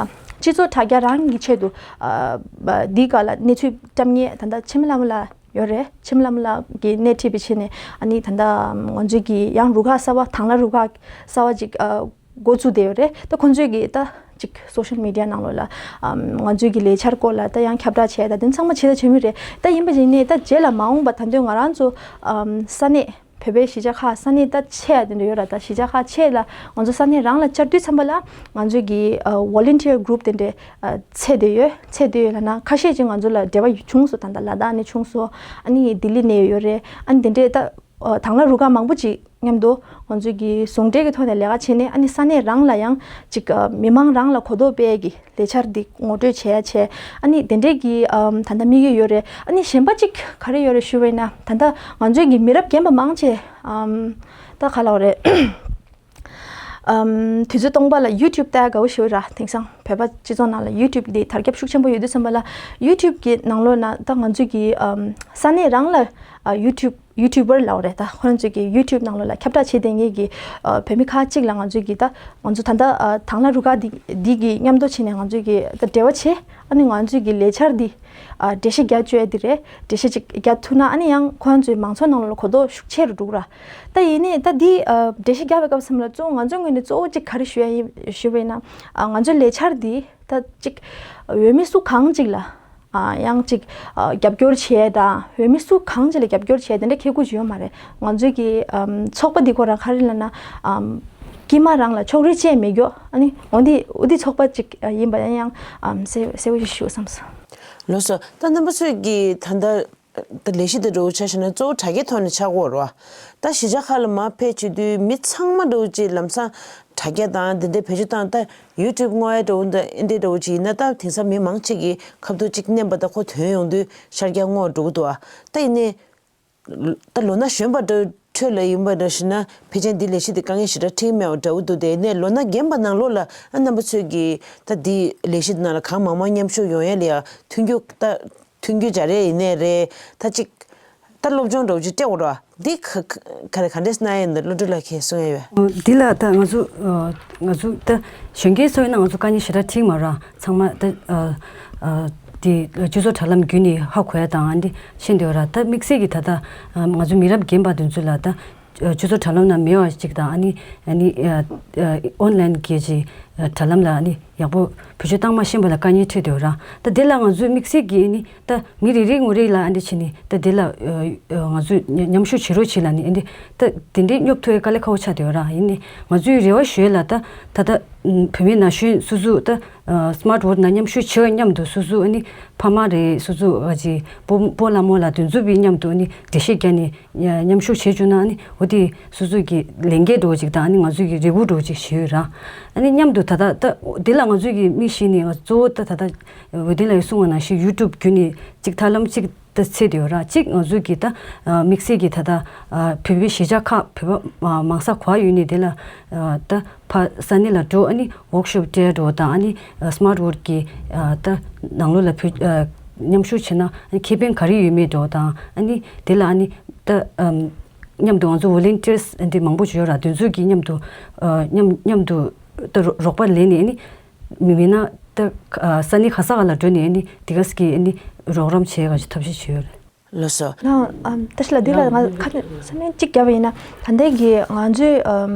སྤྱི་ཚོགས་དྲ་རྒྱ་རང་གི་ཆེད་དུ་ཨ་འདིའི་སྒང་ལ་གནས་ཚུལ་བཀྲམ་མཁན་ད་ལྟ་འཆི་མེད་ལྷ་མོ་ལགས། ཡོད་རེད། ཆེམ་བླ་མ་ལགས་ཀྱིས་སྣེ་ཁྲིད་པའི་ཆེད་ནས་ཨ་ནི་ད་ལྟ་ང་ཚོའི་གི་ཡང་རུ་ཁག་གསར་བ་དང་བླངས་རུ་ཁག་གསར་བ་ཅིག་ཨ་འགོ་བཙུགས་བསྡད་ཡོད་རེད། ད་ཁོང་ཚོས་གི་ད་ཅིག་སོ་ཤལ་མི་ཌི་ཡ་ནང་ལོགས་ལ་ཨམ་ང་ཚོའི་གི་ལས་འཆར་སྐོར་ལ་ད་ཡང་ཁྱབ་བསྒྲགས་བྱས་ད་དེ་ཚང་མ་བྱེད་ད་བྱེད་མུས་རེད། ད་ཡིན་པ་ཡིན་ནའི་ད་རྗེས་ལ་མ་འོངས་པ་ད་དུང་ང་རང་ཚོ་ཨམ་ས་གནས་བོད་པའི་གཞིས་ཆགས་ཁག་ས་གནས་ད་ཆེ་ཡ་དེ་འདྲ་ཡོད་ར། ད་གཞིས་ཆགས་ཁག་ཆེ་ལ་ང་ཚོ་ས་གནས་རང་ལ་བཅར་དུས་ཙམ་པ་ལ་ང་ཚོའི་གི་ཨ་ཝོ་ལན་ཊི་ཡར་གུ་རུབ་དེ་འདྲས་ཨ་ཚད་དེ་ཡོད། ཚད་དེ་ཡོད་ལབ་ན་ཁ་ཤས་ཅིག་ང་ཚོ་ལ་འབྲེལ་བ་བྱུང་སོང་། ད་ལྟ་ལ་དྭགས་ནས་བྱུང་སོང་། ཨ་ནི་ལྡི་ལི་ནས་ཡོད་རེད། ཨ་ནི་དེ་འདྲས་ད་ཨ་དང་བླངས་རུ་ཁག་མང་པོ་ཅིག་མཉམ་དུ་ང་ཚོའི་གི་ཟུང་འབྲེལ་གྱི་ཐོག་ནས་ལས་ཀ་བྱས་ནས་ཨ་ནི་ས་གནས་རང་ལ་ཡང་ཅིག་ཨ་མི་མང་རང་ལ་གོ་རྟོགས་སྤེལ་གྱི་ལས་འཆར་འདི་ངོ་སྤྲོད་བྱས་བྱས། ཨ་ནི་དེ་འདྲས་ཀྱི་ཨམ་ད་ལྟ་དམིགས་ཡུལ་ཡོད་རེད། ཨ་ནི་གཞན་པ་ཅིག་ག་རེ་ཡོད་རེད་ཞུ་བ་ཡིན་ན་ད་ལྟ་ང་ཚོའི་གི་མི་རབས་རྒན་པ་མང་ཆེ་ཨམ་ད་ག་ལབ་རེད། ཨམ་དུས་ཚོད་སྟོང་པ་ལ་ཡུ་ཊུབ་ལྟ་དགའ་བོ་ཞིག་ར། དེང་སང་བོད་པ་སྤྱི་ཚོགས་ནང་ལ་ཡུ་ཊུབ་འདི་དར་ཁྱབ་ཤུགས་ཆེན་པོ་ཡོད་དུས་ཙམ་པ་ལ་ཡུ་ཊུབ་ཀྱི་ནང་ལོགས་ན་ད་ང་ཚོའི་གི་ཨམ་ས་གནས་རང་ལ་ཨ་ཡུ་ཊུབ་ཡུ་ཊུབ་པར་ལབ་རེད། ད་ཁོ་རང་ཚོའི་གི་ཡུ་ཊུབ་ནང་ལོགས་ལ་ཁྱབ་བསྒྲགས་བྱེད་བསྡད་མཁན་གྱི་ཨ་བོད་མི་ཁག་ཅིག་ལ་ང་ཚོའི་གི་ད་ང་ཚོ་ད་ལྟ་ཨ་དང་བླངས་རུ་ཁག་འདི་འདི་གི་མཉམ་དུ་བྱས་ནས་ང་ཚོའི་གི་ད་འབྲེལ་བ་བྱས། ཨ་ནི་ང་ཚོའི་གི་ལས་འཆར་འདི་ཨ་འགྲེལ་བཤད་རྒྱག་བཅུག་ཡ་འདི་རེད། འགྲེལ་བཤད་ཅིག་རྒྱག་ཐུབ་ན་ཨ་ནི་ཡང་ཁོ་རང་ཚོའི་མང་ཚོགས་ནང་ལོགས་ལ་གོ་རྟོགས་ཤུགས་ཆེ་རུ་འགྲོ་གི་ར། ད་ཡིན་ནའི་ད་འདི་ཨ་འགྲེལ་བཤད་རྒྱག་པའི་སྐབས་སམ་ལ་གཙོ་བོ་ང་ཚོའི་ངོས་ནས་གཙོ་བོ་ཅིག་ག་རེ་ཞུ་ཡ་ཡིན་ཞུ་བ་ཡིན་ན་ཨ་ང་ཚོའི་ལས་འཆར་འདི་ད་ཅིག་འོས་མི་སུ་གང་ཅིག་ལ་ཨ་ཡང་ཅིག་ཨ་རྒྱབ་སྐྱོར་བྱས་དང་འོས་མི་སུ་གང་ཅིག་ལ་རྒྱབ་སྐྱོར་བྱས་དེ་འདྲ་ཁེ་ཁུ་ཅིག་ཡོད་མ་རེད། ང་ཚོའི་གི་ཨམ་ཚོགས་པ་འདི་ཁོ་རང་ག་རེ་ལབ་ན་ཨམ་དཀྱིལ་མ་རང་ལ་ཕྱོགས་རིས་བཅས་མེད་རྒྱུ། ཨ་ནི་འོ་འདི་འོ་འདི་ཚོགས་པ་ཅིག་ཡིན་པ་ཡང་ཡང་ཨམ་གསལ་གསལ་པོ་ཞིག་ཞུ་བསམ་སོང་། ལགས་སོ། ད་རྣམ་པ་ཚོས་ཀྱི་ད་ལྟ་ད་ལས་གཞི་དེ་འདྲ་བོ་ཆ་བཞག་ན་གཙོ་བོ་དྲ་རྒྱའི་ཐོག་ནས་ཆགས་ཀྱི་ཡོད་རེད་བ། ད་གཞིས་ཆགས་ཁག་ལ་མར་ཕེབས་བྱེད་དུས་མི་ཚང་མ་འདྲ་བོ་ཅིག་ལམ་སང་དྲ་རྒྱ་དང་དེ་འདྲའི་བེད་སྤྱོད་བཏང་། ད་ཡུ་ཊུབ་བརྔོ་ཡ་འདྲ་བོ་འདི་ཨེ་འདྲའི་འདྲ་བོ་ཅིག་ཡིན་ན་ད་དེང་སང་མི་མང་ཆེ་གིས་ཁ་ཐུག་ཅིག་མནན་པ་ད་ཁོ་ཐོན་ཡོང་དུས་ཤར་རྒྱག་བརྔོ་འགྲོ་གི་འདུག་བ། ད་ཡིན་ནའི་ད་ལོ་ན་གཞོན་པ་འདྲ་ཁྲོད་ལ་ཡིན་པ་འདྲ་ཞིག་ན་ཕལ་ཆེར་འདི་ལས་གཞི་འདི་དཀའ་ངལ་ཞེ་དྲག་འཕྲད་མེད་པ་འདྲ་བོ་འདུག་དེ་ནས་ལོ་ན་རྒན་པ་ནང་ལོགས་ལ་ཨ་རྣམ་པ་ཚོས་ཀྱིས་ད་འདི་ལས་གཞི་འདི་ནང་ལ་གང་མང་མང་མཉམ་ཞུགས་ཡོང་ཡ་ལ་ཡ་མཐུན་འགྱུར་ད་མཐུན་འགྱུར་སྦྱར་ཡ་ཡིན་ནའི་རེད། ད་ཅིག་ད་སློབ་སྦྱོང་འདྲ་བོ་ཅིག་སྤྲད་དགོས་རེད་བ། འདི་ག་ག་ག་རེ་ག་འདྲས་གནང་ཡ་ཡིན་ན་བློ་གྲོས་ལགས་ཁྱེད་གསུང་ཡ་ཡོད། འདི་ལ་ད་ང་ཚོ་ང་ཚོ་ད་གཞོན་སྐྱེས་ཚོ་ཡིན་ན་ང་ཚོ་དཀའ་ངལ་ཞེ་དྲག་འཕྲད་མ་རེད། ཚང་མ་ད་ཨ་ཨ་དེ་སྤྱི་ཚོགས་དྲ་ལམ་བརྒྱུད་ནས་ཧ་གོ་ཡ་དང་ཨ་འདི་ཤེས་འདོད་ར། ད་དམིགས་བསལ་གྱི་ད་ལྟ་ཨ་ང་ཚོ་མི་རབས་རྒན་པ་དེ་ཚོ་ལ་ད་ཨ་སྤྱི་ཚོགས་དྲ་ལམ་ནང་མེད་པ་ཅིག་དང་ཨ་ནི་ཨ་ནི་ཨ་ཨ་ཨོན་ལན་གྱི་ཅིག་ཨ་དྲ་ལམ་ལ་ཨ་ནི་ཡག་པོ་བེད་སྤྱོད་བཏང་མ་ཤེས་པ་ལ་དཀའ་ངལ་འཕྲད་འདོད་ར། ད་དེ་ལ་ང་ཚོས་དམིགས་བསལ་གྱི་ཨ་ནི་ད་མི་རེ་རེ་ངོ་རེ་ལ་ཨ་འདི་བྱས་ནས་ད་དེ་ལ་ཨ་ཨ་ང་ཚོས་མཉམ་ཞུགས་བྱེད་རོགས་བྱེད་ལ་ནི་ཨ་འདི་ད་དེ་འདྲའི་སྙོབ་ཐུབ་པའི་དཀའ་ལས་ཁག་པོ་ཆགས་བསྡད་ཡོད་ར། ཡིན་ནའི་ང་ཚོའི་རེ་བ་ཞུ་ཡས་ལ་ད་ད་ལྟ་བུད་མེད་ན་གཞོན་སོ་སོ་ད་སི་མཱར་ཊི་ཝོར་ཀི་ནང་མཉམ་ཞུགས་བྱེད་པ་མཉམ་དུ་སོ་སོ་ཨ་ནི་ཕ་མ་རེད་སོ་སོ་ཨ་ཅེ་སྤོ་སྤོ་ལགས་རྨོ་ལགས་དེ་ཚོ་བས་མཉམ་དུ་ཨ་ནི་འགྲེལ་བཤད་བརྒྱབ་ནས་མཉམ་ཞུགས་བྱེད་བཅུག་ན་ཨ་ནི་འོ་དེ་སོ་སོ་གི་ལས་འགན་འདྲ་བོ་ཅིག་དང་ཨ་ནི་ང་ཚོ་གི་རེ་སྒུག་འདྲ་བོ་ཅིག་ཞུས་ཡོད་ར། ཨ་ནི་མཉམ་དུ་ད་ལྟ་ད་དེ་ལ་ང་ཚོ་གི་དམིགས་བྱས་ནས་ང་ཚོ་གཙོ་བོ་ད་ད་ལྟ་འོད་ལྡན་ལགས་ཀྱིས་གསུངས་པ་ནང་བཞིན་ཡུ་ཊུབ་བརྒྱུད་ནས་ཅིག་ཐབས་ལམ་ཅིག་ད་ཚད་དེ་ཡོད་ར། གཅིག་ང་ཚོས་ཀྱི་ད་དམིགས་བསལ་གྱི་ད་ལྟ་བོད་པའི་གཞིས་ཆགས་ཁག་བོད་པ་མང་ས་གོ་བ་ཡོད་ནས་དེ་ལ་ད་ཕ་ས་གནས་ལ་འགྲོ་ཨ་ནི་ཝོག་ཤོབ་སྤྲད་འགྲོ་དང་ཨ་ནི་སི་མཱར་ཊི་ཝོར་ཀི་གི་ད་ནང་ལོགས་ལ་བོད་མཉམ་ཞུགས་བྱས་ན་ཨ་ནི་ཁེ་ཕན་ག་རེ་ཡོད་མེད་འགྲོ་དང་ཨ་ནི་དེ་ལ་ཨ་ནི་ད་མཉམ་དུ་ང་ཚོ་ཝོ་ལན་ཊི་ཡར་སི་འདི་མང་པོ་ཅིག་ཡོད་ར། དེ་ཚོས་ཀྱི་མཉམ་དུ་མཉམ་མཉམ་དུ་ད་རོགས་པ་ལེན་ནས་ཨ་ནི་མི་མིན་ན་ད་ས་གནས་ག་ས་ག་ལ་འགྲོ་ནས་ཨ་ནི་དེ་ག་ས་གི་ཨ་ནི་རོགས་རམ་བྱེད་ག་ཞིག་ཐབས་ཤེས་བྱེད་ཡོད་རེད། ལགས་སོ། ལགས་ཨམ་ད་ཞིག་ལ་འདི་ལ་ང་ཁ་ཚོན་གསར་མིན་གཅིག་བརྒྱབ་པ་ཡིན་ན་ད་ལྟའི་གི་ང་ཚོའི་ཨམ་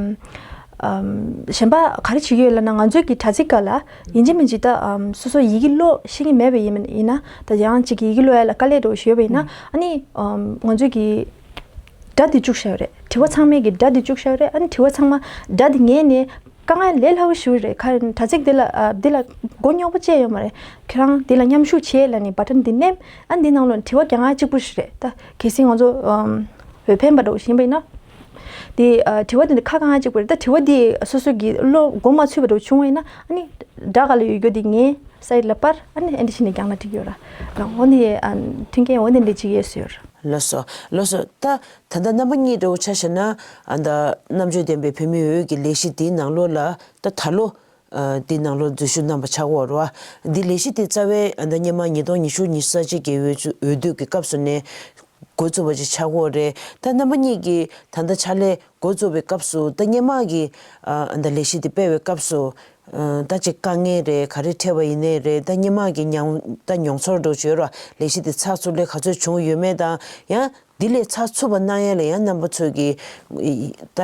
ཨམ་གཞན་པ་ག་རེ་བྱེད་ཀྱི་ཡོད་ལབ་ན་ང་ཚོའི་གི་དྲ་ཚིགས་སྒང་ལ་ཡིན་གཅིག་མིན་གཅིག་ད་ཨམ་སོ་སོ་ཡི་གེ་ཀློག་ཤེས་ཀྱི་མེད་པ་ཡིན་ཡིན་ན་ད་ཡང་གཅིག་གི་ཡི་གེ་ཀློག་ཡ་ལ་དཀའ་ལས་འགྲོ་ཞུས་པ་ཡིན་ན་ཨ་ནི་ཨམ་ང་ཚོའི་གི་སྒྲ་འདི་བཅུག་བཞག་ཡོད་རེད། དྲི་བ་ཚང་མའི་གི་སྒྲ་འདི་བཅུག་བཞག་ཡོད་རེད། ཨ་ནི་དྲི་བ་ཚང་མ་སྒྲ་འདི་ཉན་ནས་དཀའ་ངལ་ལས་སླ་པོ་ཞིག་རེད། ཁ་དྲ་ཚིགས་འདི་ལ་ཨ་འདི་ལ་མགོ་རྙོག་པོ་ཅི་ཡང་ཡོད་མ་རེད། ཁྱེད་རང་འདི་ལ་མཉམ་ཞུགས་བྱེད་ལབ་ནས་བ་ཊན་འདི་མནན། ཨ་འདི་ནང་ལོགས་དྲི་བ་རྒྱག་ཡ་གཅིག་པུ་ཞིག་རེད། ད་གལ་སྲིད་ང་ཚོ་ཨམ་འོས་འཕེན་པ་འདྲ་བོ་ཞིག་ཡིན་པ་ཡིན་ན། འདི་ཨ་དྲི་བ་འདི་འདི་ཁ་གང་ཡ་གཅིག་པུ་རེད། ད་དྲི་བ་འདི་སོ་སོ་གི་བློ་མགོ་མ་ཚུད་པ་འདྲ་བོ་བྱུང་བ་ཡིན་ན་ཨ་ནི་སྒྲ་ག་ལ་ཡོད་རྒྱུ་འདི་ངས་སའིཌ་ལ་སྤར་ཨ་ནི་ཨེ་འདྲ་བྱས་ནས་རྒྱག་ན་འགྲིག་གི་ཡོད་ར། ལགས་འོ་འདི་ཨ་མཐུན་རྐྱེན་འོ་འདི་འདྲ་ཅིག་ཡོད་ཟེར་ཡོད་ར། ལགས་སོ། ལགས་སོ། ད་ད་ལྟ་རྣམ་པ་གཉིས་འདྲ་བོ་ཆ་བཞག་ན་ཨ་ད་རྣམ་དཔྱོད་ལྡན་པའི་བོད་མིའི་འོས་ཀྱི་ལས་གཞི་འདིའི་ནང་ལོགས་ལ་ད་ད་ལོ་ཨ་འདིའི་ནང་ལོགས་འཛུལ་ཞུགས་གནང་པ་ཆགས་ཀྱི་ཡོད་རེད་བ། འདི་ལས་གཞི་འདི་རྩ་བའི་ཨ་ད་སྔོན་མ་ཉིས་སྟོང་ཉི་ཤུ་ཉི་ཤུ་རྩ་གཅིག་གི་འོས་འོས་བསྡུ་གི་སྐབས་སུ་ནས་འགོ་བཙུགས་པ་ཅིག་ཆགས་ཀྱི་ཡོད་རེད། ད་རྣམ་པ་གཉིས་ཀྱིས་ད་ལྟ་ཕྱག་ལས་འགོ་བཙུགས་པའི་སྐབས་སུ་ད་སྔོན་མ་གི་ཨ་ད་ལས་གཞི་འདི་སྤེལ་བའི་སྐབས་སུ་ ད་ཅིག་དཀའ་ངལ་རེད། ག་རེ་འཕྲད་པ་ཡིན་ནའི་རེད། ད་སྔོན་མ་གི་མྱོང་ད་མྱོང་ཚོར་འདྲ་བོ་ཅིག་ཡོད་ར། ལས་གཞི་དེ་ཚགས་ཚུད་ལས་ག་ཚོད་བྱུང་ཡོད་མེད་དང་། ཡང་འདི་ལས་ཚགས་ཚུད་པ་གནང་ཡ་ལ་ཡང་རྣམ་པ་ཚོས་ཀྱི་ད་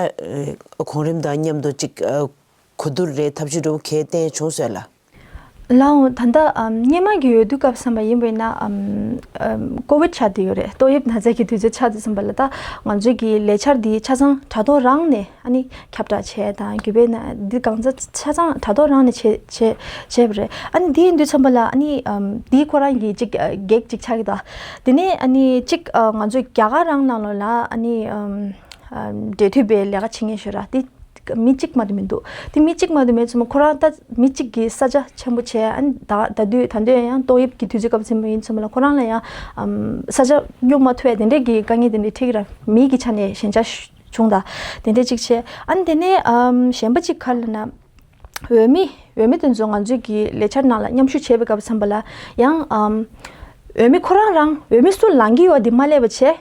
གོང་རིམ་དང་མཉམ་དུ་ཅིག་གོ་བསྡུར་རེད། ཐབས་ཇུས་འདྲ་བོ་གལ་བསྟན་བྱུང་སོང་ལ། ལའོ། ད་ལྟ་ཨམ་སྔོན་མ་གི་འོས་བསྡུ་སྐབས་བསམ་པ་ཡིན་པ་ཡིན་ན་ཨམ་ཨམ་ཀོ་ཝིད་ཆགས་བསྡད་ཡོད་རེད། ཏོག་དབྱིབས་ན་ཚ་གི་དུས་ཚོད་ཆགས་བསྡད་བསམ་པ་ལ། ད་ང་ཚོའི་གི་ལས་འཆར་འདི་ཆ་ཚང་དྲ་ཐོག་རང་ནས་ཨ་ནི་ཁྱབ་བསྒྲགས་བྱས་དང་། གུས་པས་ན་འདི་གང་ཚ་ཆ་ཚང་དྲ་ཐོག་རང་ནས་བྱས་བྱས་བྱས་པ་རེད། ཨ་ནི་འདི་ཡིན་དུས་ཙམ་པ་ལ་ཨ་ནི་ཨམ་འདི་ཁོ་རང་གི་ཅིག་ཨ་གེགས་ཅིག་ཆགས་ཀྱི་འདུག་དེ་ནས་ཨ་ནི་ཅིག་ཨ་ང་ཚོའི་རྒྱ་གར་རང་ནང་ལོགས་ལ་ཨ་ནི་ཨམ་ཨམ་འབྲེལ་མཐུད་པའི་ལས་ཀ་བྱེད་མཁན་ཞིག་ཡོད་ར། དེ་མི་གཅིག་མ་གཏོགས་མི་འདུག་དེ་མི་གཅིག་མ་གཏོགས་མེད་ཙམ་ཁོ་རང་ད་མི་གཅིག་གིས་ས་ཆ་ཆེན་པོ་བྱས། ཨ་ནི་ད་ད་དུས་ད་དུས་ཡང་ཏོག་དབྱིབས་ཀྱི་དུས་ཚོད་སྐབས་ཟིན་པ་ཡིན་ཙམ་ལ་ཁོ་རང་ལ་ཡང་ཨམ་ས་ཆ་སྙོབ་མ་ཐུབ་ཡ་དེ་འདྲས་ཀྱི་དཀའ་ངལ་དེ་འདྲས་འཕྲད་ཀྱི་ར། མི་གི་ཆ་ནས་ཞན་ཆ་བྱུང་ད། དེ་འདྲས་གཅིག་བྱས། ཨ་ནི་དེ་ནས་ཨམ་གཞན་པ་གཅིག་ག་རེ་ལབ་ན། འོས་མི་འོས་མི་དེ་ཚོ་ང་ཚོའི་གི་ལས་འཆར་ནང་ལ་མཉམ་ཞུགས་བྱས་པའི་སྐབས་བསམ་པ་ལ་ཡང་ཨམ་འོས་མི་ཁོ་རང་རང་འོས་མི་སུ་ལངས་ཀྱི་ཡོད་དེ་མ་སླེབས་པ་བྱས།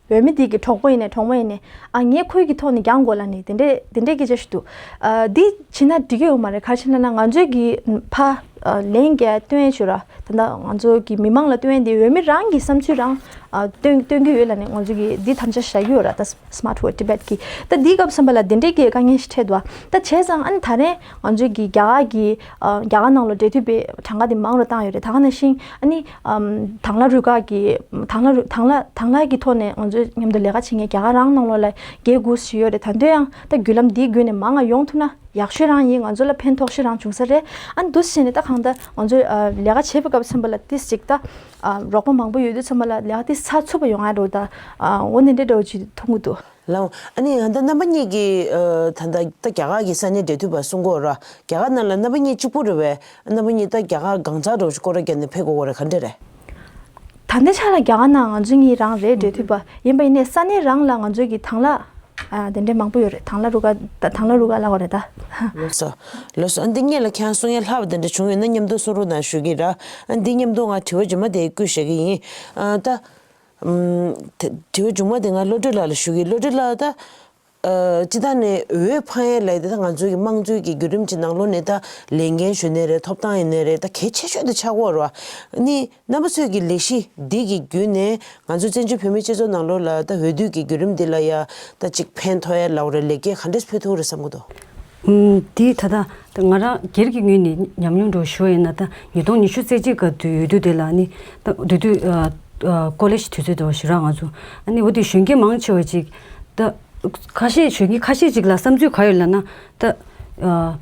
འོས་མི་དེ་གི་གྲོགས་པོ་ཡིན་ནའི་གྲོགས་མོ་ཡིན་ནའི་ཨ་ངས་ཁོའི་གི་ཐོག་ནས་རྒྱག་དགོས་ལབ་ནས་དེ་འདྲས་དེ་འདྲས་སྐད་ཆ་ཞིག་འདུག་ཨ་འདི་བྱས་ན་འགྲིག་གི་ཡོད་མ་རེད། ག་རེ་བྱས་ན་ན་ང་ཚོའི་གི་ཕ་ཨ་ལན་རྒྱག་སྟོན་ཡས་ཞུ་ར། ད་ལྟ་ང་ཚོ་གི་མི་མང་ལ་སྟོན་ཡས་དེ་འོས་མི་རང་གི་བསམ་ཚུལ་རང་ཨ་སྟོན་སྟོན་གི་ཡོད་ལབ་ནས་ང་ཚོ་གི་འདི་དམ་བཅའ་བཞག་གི་ཡོད་ར། ད་Smart Vote Tibet གི་ད་འདི་སྐབས་བསམ་པ་ལ་དེ་འདྲས་ཀྱི་དཀའ་ངལ་ཞིག་འཕྲད་འདུག་ད་བྱས་ཙང་ཨ་ནི་ད་རེས་ང་ཚོའི་གི་རྒྱ་གར་གི་ཨ་རྒྱ་གར་ནང་ལ་འབྲེལ་མཐུད་པའི་གྲངས་ཀ་དེ་མང་རུ་བཏང་ཡོད་རེད། ད་ག་ནང་བཞིན་ཨ་ནི་ཨམ་དང་བླངས་རུ་ཁག་གི་དང་བླངས་རུ་དང་བླངས་དང་བླངས་ཀྱི་ཐོག་ནས་ང་ཚོའི་མཉམ་དུ་ལས་ཀ་བྱེད་མཁན་རྒྱ་གར་རང་ནང་ལོགས་ལ་བརྒྱད་དགུ་ཞིག་ཡོད་རེད། ད་དུང་ཡང་ད་བརྒྱུད་ལམ་འདིའི་བརྒྱུད་ནས་མང་ང་ཡོང་ཐུབ་ན་ཡག་ཤོས་རང་ཡིན། ང་ཚོ་ལ་ཕན་ཐོགས་ཤོས་རང་བྱུང་ས་རེད། ཨ་ནི་འདུག་སེ་བྱས་ནས་ད་གང་ལྟར་ང་ཚོས་ཨ་ལས་ཀ་བྱེད་པའི་སྐབས་བསམ་པ་ལ་ཏིས་ཅིག་ད་ཨ་རོགས་པ་མང་པོ་ཡོད་དུས་ཙམ་པ་ལ་ལས་ཀ་ཏིས་ཚགས་ཚུད་པ་ཡོང་ཡ་འགྲོ། ད་ཨ་འོ་འདི་འདྲའི་འདྲ་བོ་ཅིག་མཐོང་གི་འདུག་ལའོ། ཨ་ནི་ད་ལྟ་རྣམ་པ་གཉིས་ཀྱིས་ཨ་ད་ལྟ་ད་རྒྱ་གར་གྱི་ས་གནས་འབྲེལ་མཐུད་པ་གསུང་གི་ཡོད་ར། རྒྱ་གར་ནང་ལ་རྣམ་པ་གཉིས་གཅིག་པུ་རེད་པས། རྣམ་པ་གཉིས་ད་རྒྱ་གར་གང་ཚ་འདྲ་བོ་ཞིག་སྐོར་ར་བརྒྱབ་ནས་ཕེབས་དགོས་ཀྱི་རེད། ག་འདྲ་རེད། ད་ལྟའི་ཆ་ལ་རྒྱ་གར་ནང་ང་ཚོ་གཉིས་རང་རེད་འབྲེལ་མཐུད་པ་ཡིན་པ་ཡིན་ནའི་ས་གནས་རང་ལ་ང་ཚོའི་གི་དང་བླངས་ཨ་དེ་འདྲའི་མང་པོ་ཡོད་རེད། དང་བླངས་རུ་ཁག་ད་དང་བླངས་རུ་ཁག་ལབ་དགོས་རེད་ད། ལགས་སོ། ལགས་སོ། ཨ་འདི་སྔོན་ལ་ཁྱེད་རང་གསུང་ཡ་ལྷག་པ་དེ་འདྲ་བྱུང་ཡོད་ན་མཉམ་དུ་གསུང་རོགས་གནང་ཞུ་གི་ར། ཨ་འདི་མཉམ་དུ་ང་དྲི་བ་རྗེས་མ་དེ་བསྐུལ་བཞག་གི་ཡིན། ཨ་ད་ཨམ་དེ་དྲི་བ་མཇུག་མ་དེ་ང་བློ་གྲོས་ལགས་ལ་ཞུ་གི། བློ་གྲོས་ལགས། ད་ཨ་སྤྱིར་བཏང་ནས་འོས་འཕང་ཡས་ལབ་དེ་ད་ང་ཚོའི་གི་དམངས་གཙོའི་གི་བརྒྱུད་རིམ་གྱི་ནང་ལོགས་ནས་ད་ལས་འགན་ཞུ་ནའི་རེད། ཐོབ་ཐང་ཡིན་ནའི་རེད། ད་གལ་ཆེ་ཤོས་དེ་ཆགས་ཀྱི་ཡོད་རེད་བ། ཨ་ནི་རྣམ་པ་ཚོའི་གི་ལས་གཞི་འདི་གི་བརྒྱུད་ནས་ང་ཚོ་བཙན་བྱོལ་བོད་མིའི་སྤྱི་ཚོགས་ནང་ལོགས་ལ་ད་འོས་བསྡུ་གི་བརྒྱུད་རིམ་འདི་ལ་ཡ་ད་ཅིག་ཕན་ཐོགས་ཡ་ལབ་དགོས་རེད། ལེགས་སྐྱེས་ག་འདྲས་ཕུལ་ཐུབ་རེད་བསམ་གྱི་འདུག་ཨུམ། འདི་ད་ལྟ་ང་རང་སྒེར་གྱི་ངོས་ནས་ཉམས་མྱོང་འདྲ་བོ་ཞུ་བ་ཡིན་ན། ད་ཉིས་སྟོང་ཉི་ཤུ་རྩ་གཅིག་སྐབས་དུས་འོས་བསྡུ་དེ་ལ་ནི་ད་འོས་བསྡུ་ཨ་ཨ་ཀོ་ལེ་ཇི་དུས་ཚོད་འདྲ་བོ་ཞིག་རག་ང་ཚོ་ཨ་ནི་འོ་དེ་གཞོན་སྐྱེས་མང་ཆེ་བ་ཅིག་ད་ཁ་ཤས་གཞོན་སྐྱེས་ཁ་ཤས་ཅིག་ལ་བསམ་ཚུལ་ག་ཡོད་ལབ་ན། ད་ཨ་འོས་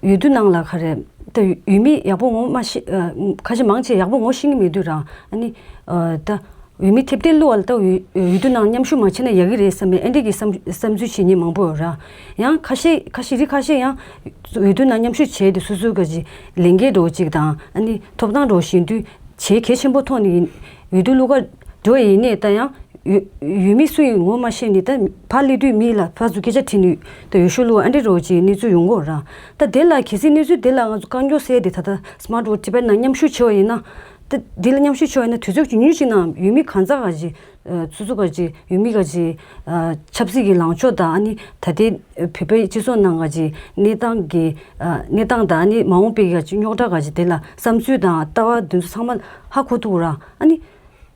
བསྡུ་ནང་ལ་ག་རེ་ད་འོས་མི་ཡག་པོ་ངོ་མ་ཤེས། ཨ་ཁ་ཤས་མང་ཆེ་ཡག་པོ་ངོ་ཤེས་ཀྱི་མེད་དུས་རང་ཨ་ནི་ཨ་ད་འོས་མི་ཐེབས་ཐེབས་བླུགས་པ་ལ་ད་འོས་འོས་བསྡུ་ནང་མཉམ་ཞུགས་མ་བྱས་ན་ཡག་གི་རེད་བསམ་པའི་ཨ་འདྲས་ཀྱི་བསམ་བསམ་ཚུལ་བྱེད་མཁན་མང་པོ་ཡོད་ར། ཡང་ཁ་ཤས་ཁ་ཤས་རིགས་ཁ་ཤས་ཡང་འོས་བསྡུ་ནང་མཉམ་ཞུགས་བྱས་ཏེ་སོ་སོའི་ག་ཅིག་ལས་འགན་འདྲ་བོ་ཅིག་དང་ཨ་ནི་ཐོབ་ཐང་འདྲ་བོ་ཞིག་ཡིན་དུས་བྱེད་གལ་ཆེན་པོ་མཐོང་ནས་ཡིན། འོས་བསྡུ་བླུགས་ག་འགྲོ་ཡིན་ནའི་ད་ཡང་འོས་འོས་མི་སུ་ཡིན་ངོ་མ་ཤེས་ནས་ད་ཕར་སླེབས་དུས་མི་ལ་ཕར་ཚུར་སྐད་ཆ་དྲིས་ནས་ད་འོས་ཤོག་བླུགས་ཨ་འདྲས་འདྲ་བོ་ཅིག་གནས་ཚུལ་ཡོང་གི་ཡོད་ར། ད་དེ་ལ་གལ་སྲིད་གནས་ཚུལ་དེ་ལ་ང་ཚོ་རྐང་མགྱོགས་སེལ་ཏེ་ད་ལྟ་Smart Vote Tibet ནང་མཉམ་ཞུགས་བྱས་པ་ཡིན་ན། ད་འདི་ལ་མཉམ་ཞུགས་བྱས་པ་ཡིན་ན་དུས་ཚོད་ཇི་ཉུང་ཞིག་ནང་འོས་མི་གང་ཟག་ག་ཅིག་ཨ་སོ་སོ་ག་ཅིག་འོས་མི་ག་ཅིག་ཨ་ཆབ་སྲིད་ཀྱི་ལངས་ཕྱོགས་དང་ཨ་ནི་ད་ལྟའི་བོད་པའི་སྤྱི་ཚོགས་ནང་ག་ཅིག་གནས་སྟངས་ཀྱི་ཨ་གནས་སྟངས་དང་ཨ་ནི་མ་འོངས་པའི་ག་ཅིག་རྙོག་དྲ་ག་ཅིག་དེ་ལ་བསམ་ཚུལ་དང་ལྟ་བ་དེ་ཚོ་ཚང་མ་ཧ་གོ་ཐུབ་ར། ཨ་ནི་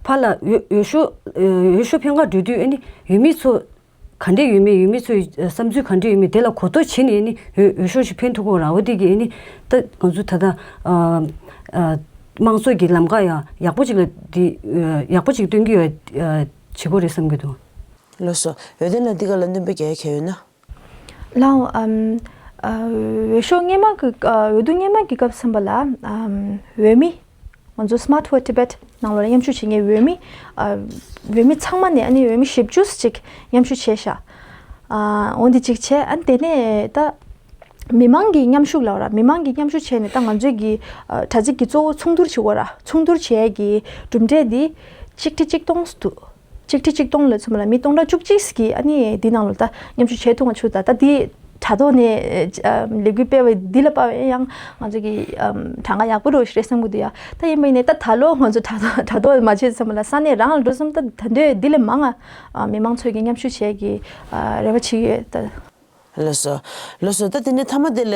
ཕར་ལ་འོས་འོས་ཤོག་འོས་ཤོག་འཕེན་ག་འགྲོ་དུས་ཨ་ནི་འོས་མི་ཚོ་ག་འདྲས་ཡོད་མེད། འོས་མི་ཚོའི་བསམ་ཚུལ་ག་འདྲས་ཡོད་མེད་དེ་ལ་གོ་རྟོགས་བྱས་ནས་ཨ་ནི་འོས་འོས་ཤོག་ཞིག་འཕེན་ཐུབ་ཀྱི་ཡོད་ར། འོ་དེ་གིས་ཨ་ནི་ད་ང་ཚོ་ད་ལྟ་ཨ་ཨ་དམངས་གཙོ་གི་ལམ་ཁ་ཡང་ཡག་པོ་ཅིག་ལ་འདི་ཡག་པོ་ཅིག་སྟོན་གྱི་ཡོད། བྱེད་དགོས་རེད་བསམ་གྱི་འདུག་ལགས་སོ། འོས་བསྡུ་ལ་འདི་ག་ལ་སྣོན་པ་རྒྱག་ཡ་གང་ཡོད་ན། ལའོ། ཨམ་ཨ་འོས་ཤོག་སྔོན་མ་གི་ཨ་འོས་བསྡུ་སྔོན་མ་གི་སྐབས་བསམ་པ་ལ་ཨམ་འོས་མི་ང་ཚོ་Smart Vote Tibet ནང་ལོགས་ལ་མཉམ་ཞུགས་བྱེད་མཁན་འོས་མི་ཨ་འོས་མི་ཚང་མ་ནས་ཨ་ནི་འོས་མི་བཞི་བཅུ་ཅིག་མཉམ་ཞུགས་བྱས་ཤག་ཨ་འོ་འདི་གཅིག་བྱས། ཨ་ནི་དེ་ནས་ད་མི་མང་གི་མཉམ་ཞུགས་ལབ་ར། མི་མང་གི་མཉམ་ཞུགས་བྱས་ནས་ད་ང་ཚོའི་གི་ཨ་དྲ་ཚིགས་ཀྱི་གཙོ་བོ་ཚོགས་འདུར་བྱེད་དགོས་ར། ཚོགས་འདུར་བྱེད་ཡས་ཀྱི་གྲུབ་འབྲས་འདི་གཅིག་ཁྲི་གཅིག་སྟོང་འདུག་གཅིག་ཁྲི་གཅིག་སྟོང་ལ་ཚུད་མ་ལ་མི་སྟོང་ཕྲག་བཅུ་གཅིག་གིས་ཨ་ནི་འདི་ནང་ལ་ད་མཉམ་ཞུགས་བྱས་ཐུབ་མ་བྱུང་། ད་ད་འདི་དྲ་ཐོག་ནས་ཨ་ལས་འགུལ་སྤེལ་བ་འདི་ལ་དཔག་པའི་ཡང་ང་ཚོ་གི་ཨམ་གྲངས་ཀ་ཡག་པོ་རུ་ཞིག་རེད་བསམ་གྱི་འདུག་ཡ། ད་ཡིན་པ་ཡིན་ནའི་ད་ད་ལོ་ང་ཚོ་དྲ་ཐོག་དྲ་ཐོག་མ་བྱས་ཙམ་ལ་ས་གནས་རང་ལ་འགྲོ་བསམ། ད་ད་འདོད་འདི་ལས་མང་ང་ཨ་མི་མང་ཚོས་ཀྱི་མཉམ་ཞུགས་བྱས་ཀྱི་ཨ་རེ་བ་བྱེད་ཀྱི་ཡོད་ད། ལགས་སོ། ལགས་སོ། ད་དེ་ནས་མཐའ་མ་དེ་ལ་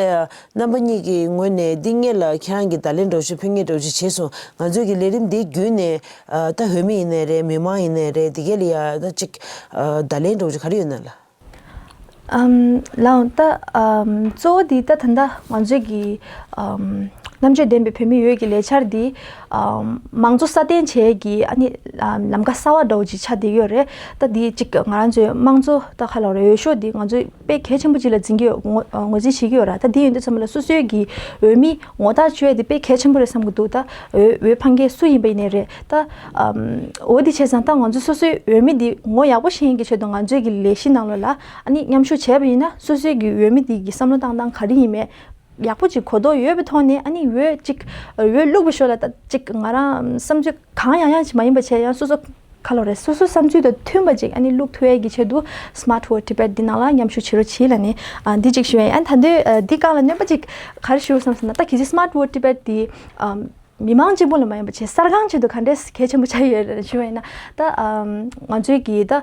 རྣམ་པ་གཉིས་ཀྱི་ངོས་ནས་འདི་སྔོན་ལ་ཁྱེད་རང་གིས་བརྡ་ལན་འདྲ་བོ་ཞིག་ཕུལ་མཁན་འདྲ་བོ་ཞིག་བྱས་སོང་། ང་ཚོའི་གི་ལས་རིམ་འདི་བརྒྱུད་ནས་ཨ་ད་འོས་མི་ཡིན་ནའི་རེད། མི་མང་ཡིན་ནའི་རེད། དེ་གས་ལ་ཡ་ད་ཅིག་ཨ་བརྡ་ལན་འདྲ་བོ་ཞིག་ག་རེ་ཡོད་ན་ལགས། ཨམ་ལགས་འོང་། ད་ཨམ་གཙོ་བོ་འདི་ད་ད་ལྟ་ང་ཚོའི་གི་ཨམ་རྣམ་དཔྱོད་ལྡན་པའི་བོད་མི་ཡོད་ཀྱི་ལས་འཆར་འདི་ཨམ་མང་གཙོ་སྲ་བརྟན་བྱེད་ཀྱི་ཨ་ནི་ཨམ་ལམ་ཁ་གསར་བ་འདྲ་བོ་ཅིག་ཆགས་བསྡད་ཡོད་རེད། ད་འདི་ཅིག་ང་རང་ཚོའི་དམངས་གཙོ་ད་ག་ལབ་རེད། འོས་ཤོག་འདི་ང་ཚོས་དཔེ་གལ་ཆེན་པོ་ཅིག་ལ་འཛིན་གྱི་ཡོད། ངོས་ངོས་འཛིན་བྱེད་ཀྱི་ཡོད་ར། ད་འདི་ཡིན་དུས་ཙམ་པ་ལ་སོ་སོའི་གི་འོས་མི་ངོ་རྟགས་བཅོལ་ཡ་འདི་དཔེ་གལ་ཆེན་པོ་རེད་བསམ་གྱི་འདུག་ད་འོས་འོས་འཕང་མཁན་སུ་ཡིན་པ་ཡིན་ནའི་རེད། ད་ཨམ་འོ་འདི་བྱས་ཙང་ད་ང་ཚོ་སོ་སོའི་འོས་མི་འདི་ངོ་ཡག་པོ་ཤེས་མཁན་གྱི་ཆེད་དུ་ང་ཚོའི་གི་ལས་གཞི་ནང་ལོགས་ལ་ཨ་ནི་མཉམ་ཞུགས་བྱས་པ་ཡིན་ན་སོ་སོའི་གི་འོས་མི་འདི་གི་བསམ་བློ་བཏང་སྟངས་ག་རེ་ཡིན་མེད་ཡག་པོ་ཅིག་གོ་རྟོགས་ཡོད་པའི་ཐོག་ནས། ཨ་ནི་འོས་ཅིག་འོས་བླུགས་པའི་ཞོར་ལ་ད་ཅིག་ང་རང་བསམ་ཚུལ་གང་ཡང་ཡང་ཅིག་མ་ཡིན་པ་བྱས། ཡང་སོ་སོ་ག་ལབ་རེད། སོ་སོའི་བསམ་ཚུལ་དང་མཐུན་པ་ཅིག་ཨ་ནི་བླུགས་ཐུབ་ཡས་ཀྱི་ཆེད་དུ་Smart Vote Tibet འདི་ནང་ལ་མཉམ་ཞུགས་བྱེད་རོགས་གྱིས་ལབ་ནས་ཨ་འདི་ཅིག་ཞུ་ཡ་ཡིན། ཨ་ནི་ད་དུང་ཨ་འདི་སྒང་ལ་སྣོན་པ་ཅིག་ག་རེ་ཞུ་བསམ་ཟེར་ན། ད་གལ་སྲིད་Smart Vote Tibet འདི་ཨམ་མི་མང་གཅིག་པུ་ལ་མ་ཡིན་པ་བྱས་གསར་ཁང་ཆེད་དུ་ག་འདྲས་གལ་ཆེན་པོ་ཆགས་ཡོད་རེད་ཞུ་བ་ཡིན་ན། ད་ཨམ་ང་ཚོའི་གི་ད་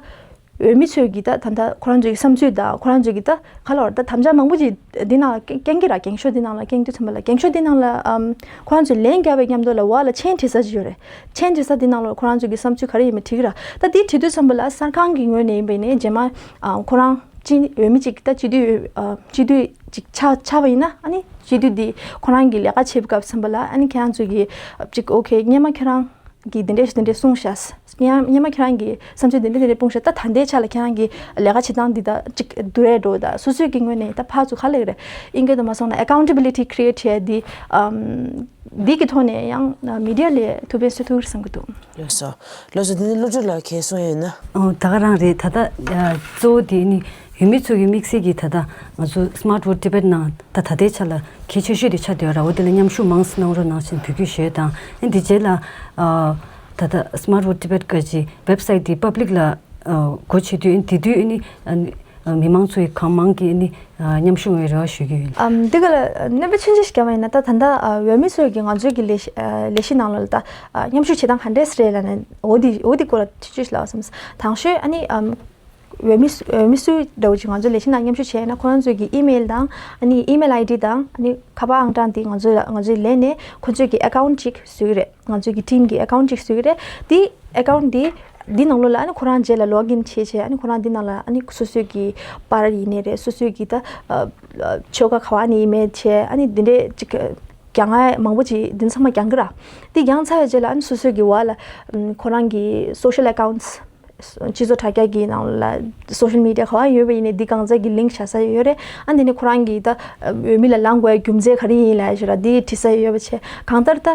འོས་མི་ཚོས་གི་ད་ད་ལྟ་ཁོ་རང་ཚོའི་གི་བསམ་ཚུལ་དང་ཁོ་རང་ཚོའི་གི་ད་ག་ལབ་རེད། ད་དམ་བཅའ་མང་པོ་ཅིག་འདི་ནང་ལ་སྐྱེ་སྐྱེ་གི་ར། འགེངས་ཤོག་འདི་ནང་ལ་སྐྱེ་དུས་ཙམ་པ་ལ་འགེངས་ཤོག་འདི་ནང་ལ་ཨམ་ཁོ་རང་ཚོས་ལན་བརྒྱབ་པའི་མཉམ་དུ་ལ་འོག་ལ་མཆན་བྲིས་ས་ཅིག་ཡོད་རེད། མཆན་བྲིས་ས་འདི་ནང་ལ་ཁོ་རང་ཚོའི་གི་བསམ་ཚུལ་ག་རེ་ཡིན་མིན་བྲིས་གི་ར། ད་འདི་བྲིས་དུས་ཙམ་པ་ལ་གསར་ཁང་གི་ངོས་ནས་ཡིན་པ་ཡིན་ནའི་རྗེས་མ་ཨམ་ཁོ་རང་སྤྱི་འོས་མི་གཅིག་ད་སྤྱི་འཐུས་ཨ་སྤྱི་འཐུས་ཅིག་ཆགས་ཆགས་པ་ཡིན་ན། ཨ་ནི་སྤྱི་འཐུས་འདི་ཁོ་རང་གི་ལས་ཀ་བྱེད་པའི་སྐབས་ཙམ་པ་ལ་ཨ་ནི་ཁྱེད་རང་ཚོས་གི་ཅིག་ཨོ་ཁེ་སྔོན་མ་ཁྱེད་རང་གིས་འདི་འདྲས་འདི་འདྲས་གསུངས་ཤག་སྔོན་མ་ཁྱེད་རང་གིས་བསམ་ཚུལ་འདི་འདྲས་འདི་འདྲས་སྤུངས་ཤག་ད་ད་ལྟའི་ཆ་ལ་ཁྱེད་རང་གི་ལས་ཀ་བྱེད་སྟངས་འདི་ད་ཅིག་བསྡུར་ཡས་འགྲོ། ད་སོ་སོའི་གི་ངོས་ནས་ད་ཕར་ཚུར་ག་ལབ་རེད། ཨིན་སྐད་དུ་མ་སོང་ན་accountability create བྱས་འདི་ཨམ་འདི་གི་ཐོག་ནས་ཡང་མི་ཌི་ཡ་ལ་ཐུགས་ཕན་གསོས་ཐུབ་ཀྱི་རེད་བསམ་གྱི་འདུག་ལགས་སོ། ལགས་སོ། དེ་ནས་བློ་གྲོས་ལགས་ཁྱེད་གསུང་ཡ་ཡོད་ན། ཨོ་ད་ག་རང་རེད། ད་ལྟ་ཨ་གཙོ་བོ་དེ་ནི་འོས་མི་ཚོ་གི་དམིགས་བསལ་གྱི་ད་ལྟ་ང་ཚོ་Smart Vote Tibet ནང་ད་ད་ལྟའི་ཆ་ལ་གལ་ཆེ་ཤོས་དེ་ཆགས་བསྡད་ཡོད་ར། འོ་དེ་ལ་མཉམ་ཞུགས་མང་ཙམ་གནང་རོགས་གནང་ཞེས་འབོད་སྐུལ་ཞུ་ཡ་དང་། ཨ་ནི་དེ་རྗེས་ལ་ཨ་ད་ལྟ་Smart Vote Tibet ག་ཅིག་website དེ་public ལ་ཨ་སྒོ་ཕྱེ་དུས། ཨ་ནི་དེ་དུས་ཨ་ནི་ཨ་ནི་ཨ་མི་མང་ཚོ་ཡི་གང་མང་གིས་ཨ་ནི་ཨ་མཉམ་ཞུགས་ཡོང་བའི་རེ་བ་ཞུ་གི་ཡོད། ཨམ་འདི་ག་ལ་སྣོན་པ་ཆུང་ཆུང་ཞིག་བརྒྱབ་པ་ཡིན་ན། ད་ད་ལྟ་ཨ་འོས་མི་ཚོས་ཀྱི་ང་ཚོའི་གི་ལས་གཞི་ཨ་ལས་གཞི་ནང་ལ་ད་ཨ་མཉམ་ཞུགས་བྱེད་སྟངས་ག་འདྲས་རེད་ལབ་ན། འོ་འདི་འོ་འདི་སྐོར་ལ་ཆུང་ཆུང་ཞིག་ལབ་བསམ། དང་ཤོས་ཨ་ནི་ཨམ་འོས་མི་འོས་མི་སུ་འདྲ་བོ་ཅིག་ང་ཚོའི་ལས་གཞི་ནང་མཉམ་ཞུགས་བྱས་ན་ཁོ་རང་ཚོའི་གི་email དང་ཨ་ནི་email ID དང་ཨ་ནི་ཁ་པར་ཨང་གྲངས་འདི་ང་ཚོའི་ང་ཚོའི་ལེན་ནས་ཁོ་ཚོའི་གི་account ཅིག་བཟོ་གི་རེད། ང་ཚོའི་གི་team གི་account ཅིག་བཟོ་གི་རེད། དེ་account དེ་འདི་ནང་ལོགས་ལ་ཨ་ནི་ཁོ་རང་རྗེས་ལ་login བྱས་བྱས། ཨ་ནི་ཁོ་རང་འདི་ནང་ལ་ཨ་ནི་སོ་སོའི་གི་པར་ཡིན་ནའི་རེད། སོ་སོའི་གི་ད་ཨ་ཨ་ཆོལ་ཁ་ག་བ་ནས་ཡིན་མིན་བྱས། ཨ་ནི་འདི་འདྲས་ཅིག་རྒྱ་ང་མང་པོ་ཅིག་འདི་ཚང་མ་རྒྱག་གི་ར། འདི་རྒྱག་ཚར་བའི་རྗེས་ལ་ཨ་ནི་སོ་སོའི་གི་འོག་ལ་ཨམ་ཁོ་རང་གི་social accounts སྤྱི་ཚོགས་དྲ་རྒྱ་གི་ནང་ལ་social media ག་བ་ཡོད་པ་ཡིན་ནའི་འདི་གང་ཚ་གི་link བཞག་ས་ཡོད་རེད། ཨ་འདི་ནི་ཁོ་རང་གི་ད་འོས་མི་ལ་ལངས་དགོས་རྒྱུ་མཚན་ག་རེ་ཡིན་ལབ་ཞུ་ར། འདི་བྲིས་ས་ཡོད་པ་བྱས། གང་ལྟར་ད་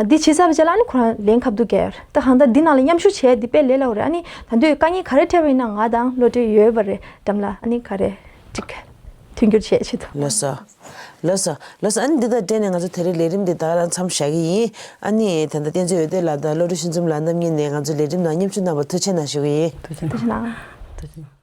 འདི་བྱས་ཚར་བའི་རྗེས་ལ་ཨ་ནི་ཁོ་རང་ལན་ཁ་ཐུག་རྒྱག་ཡོད་རེད། ད་གང་ལྟར་འདི་ནང་ལ་མཉམ་ཞུགས་བྱས་འདི་དཔེ་ལས་སླ་བོ་རེད། ཨ་ནི་ད་དུང་དཀའ་ངལ་ག་རེ་འཕྲད་པ་ཡིན་ན་ང་དང་བློ་གྲོས་ཡོད་པ་རེད། འགྲམ་ལ་ཨ་ནི་ག་རེ་ཅིག་མཐུན་འགྱུར་བྱེད་ཆེད་དུ། ལགས་སོ། ལགས་སོ། ལགས་སོ། ཨ་ནི་འདི་དང་འབྲེལ་ནས་ང་ཚོ་དེ་རིང་ལས་རིམ་འདི་ད་ག་རང་མཚམས་བཞག་གི་ཡིན། ཨ་ནི་ད་ལྟ་བསྟན་འཛིན་འོད་སྡེ་ལགས་དང་བློ་གྲོས་ཤིང་འཛོམས་ལགས་རྣམ་གཉིས་ནས་ང་ཚོའི་ལས་རིམ་ནང་མཉམ་ཞུགས་གནང་བར་ཐུགས་རྗེ་གནང་ཞུ་གི་ཡིན། ཐུགས་རྗེ་གནང་། ཐུགས་རྗེ་གནང་། ཐུགས་རྗེ་གནང་།